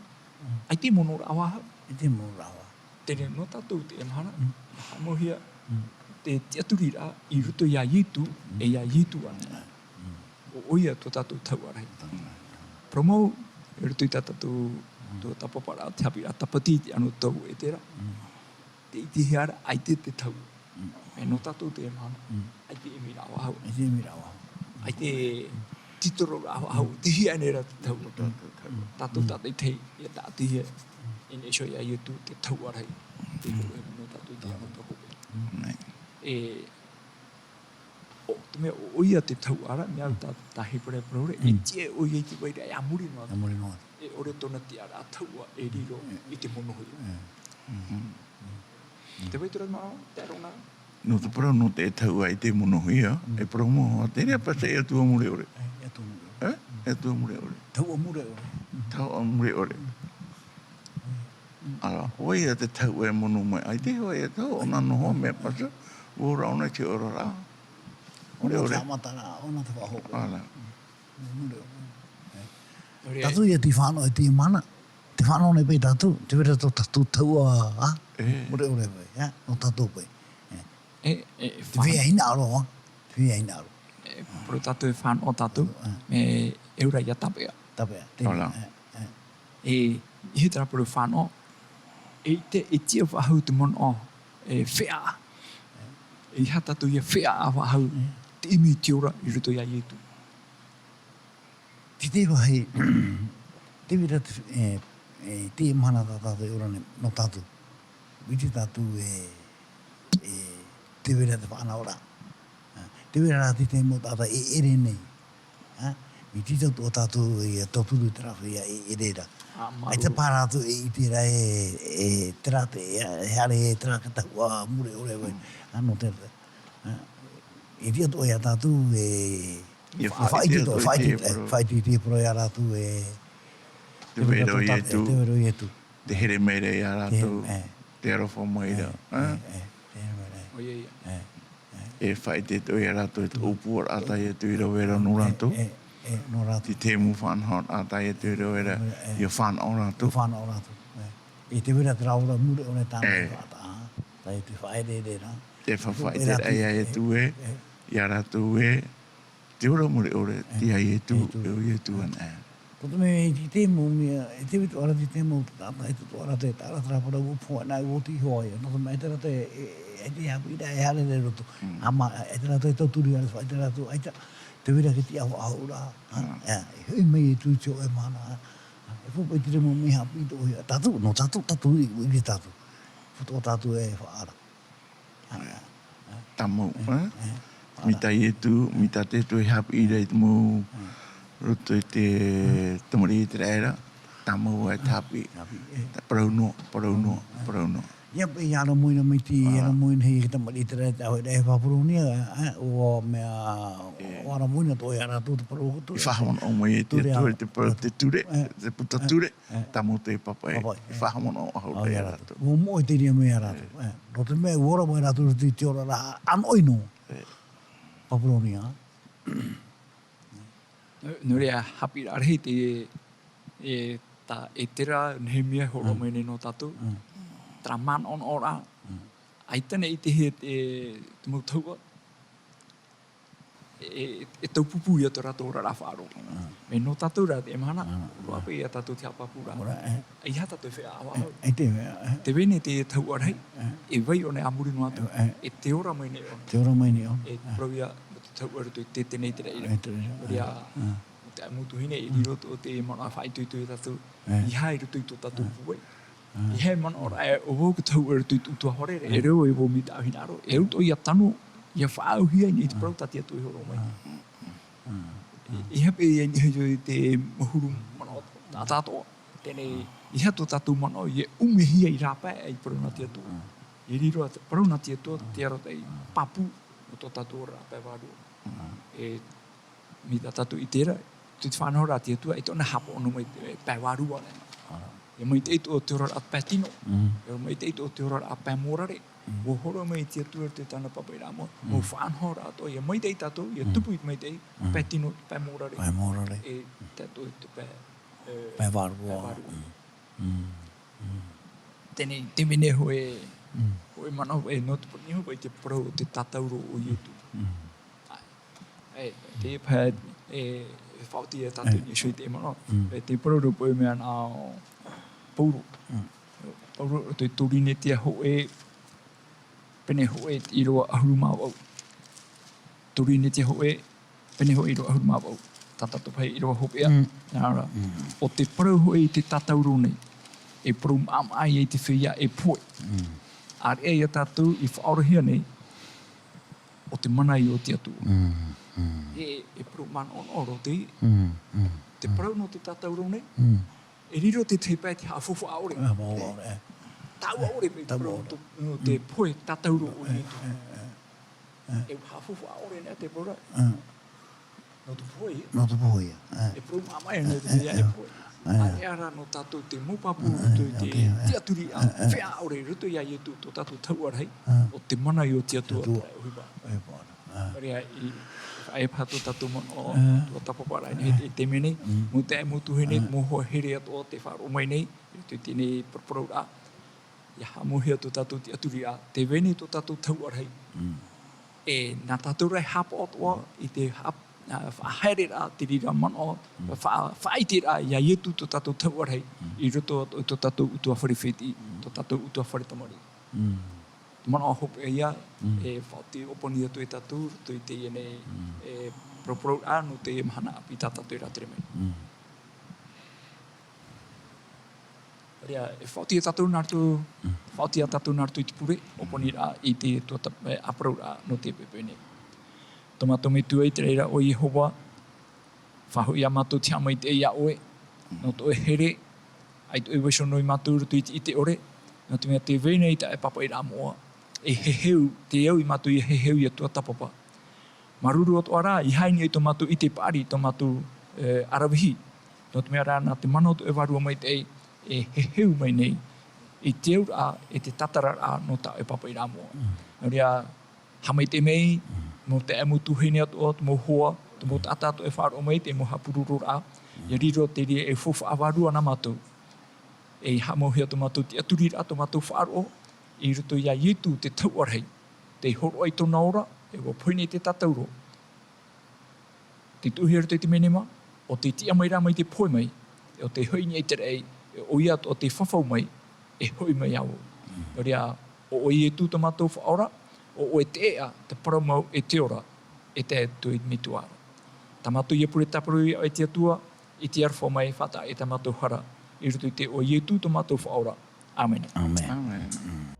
ʻAita e mono ra vau. ʻAita e mono ra vau. Teie nei nō tātou i teie mahana, mm, haʻamauhia, mm, te tiʻaturiraʻa i roto iā Ietu, mm, e iā Ietu anaʻe. Mm. ʻO ʻoia tō tātou tauʻa rahi. Tauʻa rahi. Parau mau, i roto i tā tātou Tō tāpaparaʻa, te haʻapiʻiraʻa tāpati i te anotau e terā. Te ʻitehia ra, ʻaita te tau. Mm. E nō tātou te mahana. Mm. ʻAita e ʻimiraʻa faʻahou. ʻAita e ʻimiraʻa faʻahou. ʻAita e tītauhia faʻahou. Mm. Tei hea ānei ra te tau. Tō tātou tau. Tātou tātaʻitahi, ʻia tāʻatihia. E nehenehe iho ia Ietu, te tau ʻārahi. Te tau e nō tātou te anotau hope. Mm. E, ʻo, te mea ʻo, ʻoia te tau ʻārahi, mea tā, tā Hepera e parau ra, e tiʻa ʻoia i te vairaʻa e a muri noa atu. A muri noa atu. E ʻore tōna tiʻaraʻa tauʻa e riro i te monohia. Mm. Te vai atu ra te manaʻo, te aro nā. Nō te parau nō te tauʻa i te monohia, e parau mau, te reira paʻi e Atua Mure ʻore. E, e Atua Mure ʻore. E, e Atua Mure ʻore. Tauʻa Mure ʻore. Tauʻa Mure ʻore. Ara, ʻoia te tauʻa e mono mai, ʻaita e hoa ia tau, ʻōna noho, mea paʻi, ʻua ora ʻōna i te oraraʻa. Mure ʻore. ʻŌna te haʻamataraʻa, ʻōna te faʻahope. Ara. Mure ʻore. Mure ʻore. Tātou ia tei fānaʻo i teie mahana, tei fānaʻo nei paʻi tātou, tē vai ra tō tātou tauʻa, ā? E. Mure ʻore paʻi, ā? Nō tātou paʻi. E. E, e, te feiā hinaʻaro, ā? Te feiā hinaʻaro. E, parau tātou e fānaʻo tātou, ā. E, e ora ia tāpeʻa. Tāpeʻa, te, ā, ā. E, i te parau fānaʻo, e te, e tiʻa faʻahou te manaʻo, e, feiā. E, ʻeiaha tātou ia feiā faʻahou, te ʻimi i te ora i roto ia Ietu. Te, te vāhi, tē vai ra te, e, e, te mahana tā tātou e ora nei, nō tātou. ʻIte tātou e, e, tē vai ra te faʻanahoraʻa. Ā, tē vai ra te tahi mau taʻata e ʻere nei. Ā, mai te tahi tō tātou e tauturu i terā feiā e ʻere ra. Ā, māuruuru. ʻAita paha rātou e ʻite ra e, e terā te, e, e haere e terā te tauʻa mure ʻore vai. Mm. Ā, nō te, ā, e tiʻa atoʻa ia tātou e, ia fa-, faʻaʻite atoʻa, faʻaʻite, faʻaʻite i te parau ia rātou e, tē vai ra ʻo Ietu. Tē vai ra ʻo Ietu. Tē here mai ra ia rātou, tē, e, tē aroha mai ra, e, ā? E, e, tē here mai ra. ʻOia ia. E, e. E faʻaʻite atoʻa ia rātou i te ʻōpuaraʻa tā Ietu i rave ra nō rātou. E, e, e, nō rātou. Te tahi mau faʻanahoraʻa tā Ietu i rave ra, e, e, ʻia fānaʻo rātou. ʻIa fānaʻo rātou, e. E tē vai ra terā ora mure ʻore tāna, e, taʻata, tā Ietu i faʻaʻereʻere ra. Tē faʻaʻite ra ia Ietu ē, e, e, ia rātou ē, te ora mure ʻore, e, te ia Ietu, Ietu. E ʻo Ietu anaʻe. Ko te mea, i te mau mea, i te vītu ara, te mau taʻata, i te tō ara te, ara te rāparau ʻōpū, nā, ʻua oti iho ai, nō te mea, e te rā te, e, e, e te haʻapiʻiraʻa, e haere i roto. Mm. ʻA ma, e te rā te tauturu, ara, e te rā te, ʻaita, tē vai ra te tiʻa faʻahou ra, ā, mm, e, e hoʻi mai Ietu i te hōʻē mahana, ā, e poʻipoʻi te mau mea haʻapiʻi tō ia, tātou, nō tātou, tātou, i, i te tātou. Puta o tātou e faʻaara. Tāmau, ē? Mai tā Ietu, mai tā te Atua e haʻapiʻi ra i te mau roto i te tamariʻi ʻĪteraʻera, tāmau e te haʻapiʻi. Haʻapiʻi, ē. Parau noa, parau noa, parau noa. ʻIa, ʻia ʻaramuina mai te, ʻia ʻaramuina hia te tamariʻi ʻĪteraʻera, te ʻāvaʻe i Papuronia, ē, ʻua mea, ʻua ʻaramuina atoʻa ia rātou te parau atu. I faʻahaʻamanaʻo mai e te Atua, te parau, te ture, te puta ture. Ē. Tāmau te pāpaʻi, pāpaʻi, e faʻahaʻamanaʻo aʻe ra ia rātou. ʻUa moʻe te reira mai ia rātou. Ē. Ē, nō te mea, ʻua ora mai rātou i te oraraʻa ʻānoʻi noa. Ē. Papuronia. Nō, nō reira, haʻapiʻiraʻa rahi te, e, tā ʻĒtera, Nehemia, hōroʻa mai nei nō tātou. Mm. Terā manaʻonaʻoraʻa. Mm. ʻAita nei i te hea te, te mau tauʻa. E, e, e taupupū ia tō rātou oraraʻa faʻaroʻo. Mm. Mai nō tātou rā, te mahana, mm, roa paʻi ia tātou te haʻapāpū ra. Ora, ē. ʻEiaha tātou e feiā faʻahou. Ē, ʻaita e feiā, ē. Tē vai nei te tauʻa rahi, ē, e vai ʻōna e a muri noa atu, ē, ē, e tē ora mai nei ʻōna. Tē ora mai nei ʻōna. E, ē, parau ia, nō te tauʻa i roto i te, te nei te reira. Ē, te reira. Nō reira, ē, ē, nō te mau tuahine, i roto i te manaʻo faʻaitoito ia tātou. Ē. ʻEiaha i roto i tō tātou pūai. ʻEiaha e manaʻo ra, e, ʻo vau ka tauʻa i roto i tō ʻoutou haʻapaʻo, e reo e vau mai tāʻu hinaʻaro, e au atoʻa ʻia tanu, ʻia faʻaauhia i te parau tā te Atua i hōroʻa mai. ʻEiaha paʻi ia i niʻa i te mau huru manaʻo taʻata atoʻa. Teie nei, ʻeiaha tō tātou manaʻo, ʻia ʻumehia i rāpae i te parau nā te Atua. ʻIa riro ā te parau nā te Atua, te arotaʻi pāpū, nō tō tātou oraraʻa pae vārua. E, mai tā tātou i terā, te faʻanahoraʻa a te Atua, e tōna haʻapaʻo noa mai te pae vārua nei. ʻIa maitaʻi atoʻa te oraraʻa pae tino. Mm. ʻIa maitaʻi atoʻa te oraraʻa pae mōrare. Mm. ʻUa hōroʻa mai te Atua i te tāna pāpaʻiraʻa mau. Mm. ʻUa faʻanahoraʻa atoʻa, ʻia maitaʻi tātou, ʻia tupu i te maitaʻi, pae tino, pae mōrare. Pae mōrare. E tātou i te pae, e, pae vārua. Pae vārua. Mm. Mm. Mm. Teie nei, te mea nei hōʻē, hōʻē manaʻo, e, nō te pō-, nō te pō-, i te parau o te tātauro o Ietu. Mm. ʻAe, e, te pae, e, e faʻaoti ia tātou i niʻa iho i te manaʻo. Mm. E te parau rā paʻi mea nā, Pauro. Pauro, tō Torinetia hōʻē, pene hōʻē ʻīrava ʻahuru mā vaʻu. Torinetia hōʻē, pene hōʻē ʻīrava ʻahuru mā vaʻu. Tā tātou paʻi ʻīrava hopeʻa. Nā reira, ʻo te parau hōʻē i te tātauro nei, e parau maʻamaʻa ia i te feiā e pohe. ʻĀreʻa ia tātou i faʻaorahia nei, ʻo te mana i ʻō te Atua. E, e parau manaʻonaʻo roa te, te parau nō te tātauro nei, e riro te tahi pae te haʻafaufaʻa ʻore. Tāua ʻore paʻi te parau nō te, nō te pohe tātauro o Ietu. E haʻafaufaʻa ʻore nei te parau ra. Nō te pohe ia. Nō te pohe ia. E parau maʻamaʻa nei te feiā e pohe. ʻĀreʻa rā nō tātou te mau pāpū roto i te tiʻaturi ʻāpī ʻore roto ia Ietu tō tātou tahuʻa rahi. ʻO te mana i ʻō te Atua te ʻohipa. Nō reira, i, e faʻaea paha tō tātou manaʻo, tuatāpapa ra, i te mea nei, mau taeaʻe, mau tuahine, mau hoa here atoʻa tē faʻaroʻo mai nei, i roto i teie nei paraparauraʻa, ʻia haʻamauhia tō tātou tiʻaturi, ʻa, tē vai nei tō tātou tahuʻa rahi. E, nā tātou rā e haʻapaʻo atoʻa i te haʻa-, ā, faʻahaereraʻa, te reira manaʻo, faʻa-, faʻaʻiteraʻa ia Ietu tō tātou tahuʻa rahi, i roto i tō tātou ʻutuāfare fētiʻi, tō tātou ʻutuāfare tamariʻi. Manaʻo hopeʻa ia, e faʻaoti ʻōpani atu e tātou, roto i teie nei, e, paraparauraʻa nō te mahana ʻāpī tā tātou e rātere mai. Nō reira, e faʻaoti ia tātou nā roto, faʻaoti ia tātou nā roto i te pure, ʻōpaniraʻa i te tuatāpapa, e, paraparauraʻa nō te poʻipoʻi nei. Tō mātou Metua i te raʻi ra ʻo Iehova, faʻahoʻi ia mātou te haʻamaitaʻi ia ʻoe, nō tō ʻoe here, ʻaita ʻoe e vaiiho noa ia mātou i roto i te ʻite ʻore, nō te mea tē vai nei tā ʻoe pāpaʻiraʻa moʻa, e heheu, tē au ia mātou ʻia heheu ʻia tuatāpapa. Māuruuru atoʻa rā, ʻeiaha e niʻa i tō mātou ʻite paʻari, tō mātou, e, ʻaravihi. Nō te mea rā, nā te mana o tō ʻoe Vārua Maitaʻi, e heheu mai nei, i te auraʻa, e te tātararaʻa nō tā ʻoe pāpaʻiraʻa moʻa. Nō reira, haʻamaitaʻi mai, mau taeaʻe, mau tuahine atoʻa, mau hoa, mau taʻata atoʻa e faʻaroʻo mai i te mau haʻapurororaʻa, ʻia riro te reira e faufaʻa vārua nā mātou. E haʻamauhia tō mātou tiʻaturiraʻa, tō mātou faʻaroʻo, i roto ia Ietu te tahuʻa rahi. Tei hōroʻa i tōna ora, e ʻua pohe nei te tātauro. Tei tuʻuhia i roto i te menema, ʻo tei tiʻa mai rā mai te pohe mai, e ʻo tei hoʻi i niʻa i te raʻi, e ʻoia atoʻa tei fafau mai, e hoʻi mai ā vau. Nō reira, ʻo ʻoe Ietu tō mātou Faʻaora, ʻo ʻoe te ʻēʻa, te parau mau e te ora, e tae atu i te metua ra. Tā mātou ia pure tāparu ia ʻoe te Atua, i te aroha mai, faʻataʻa i tā mātou hara, i roto i te iʻoa o Ietu tō mātou Faʻaora. ʻĀmene. ʻĀmene.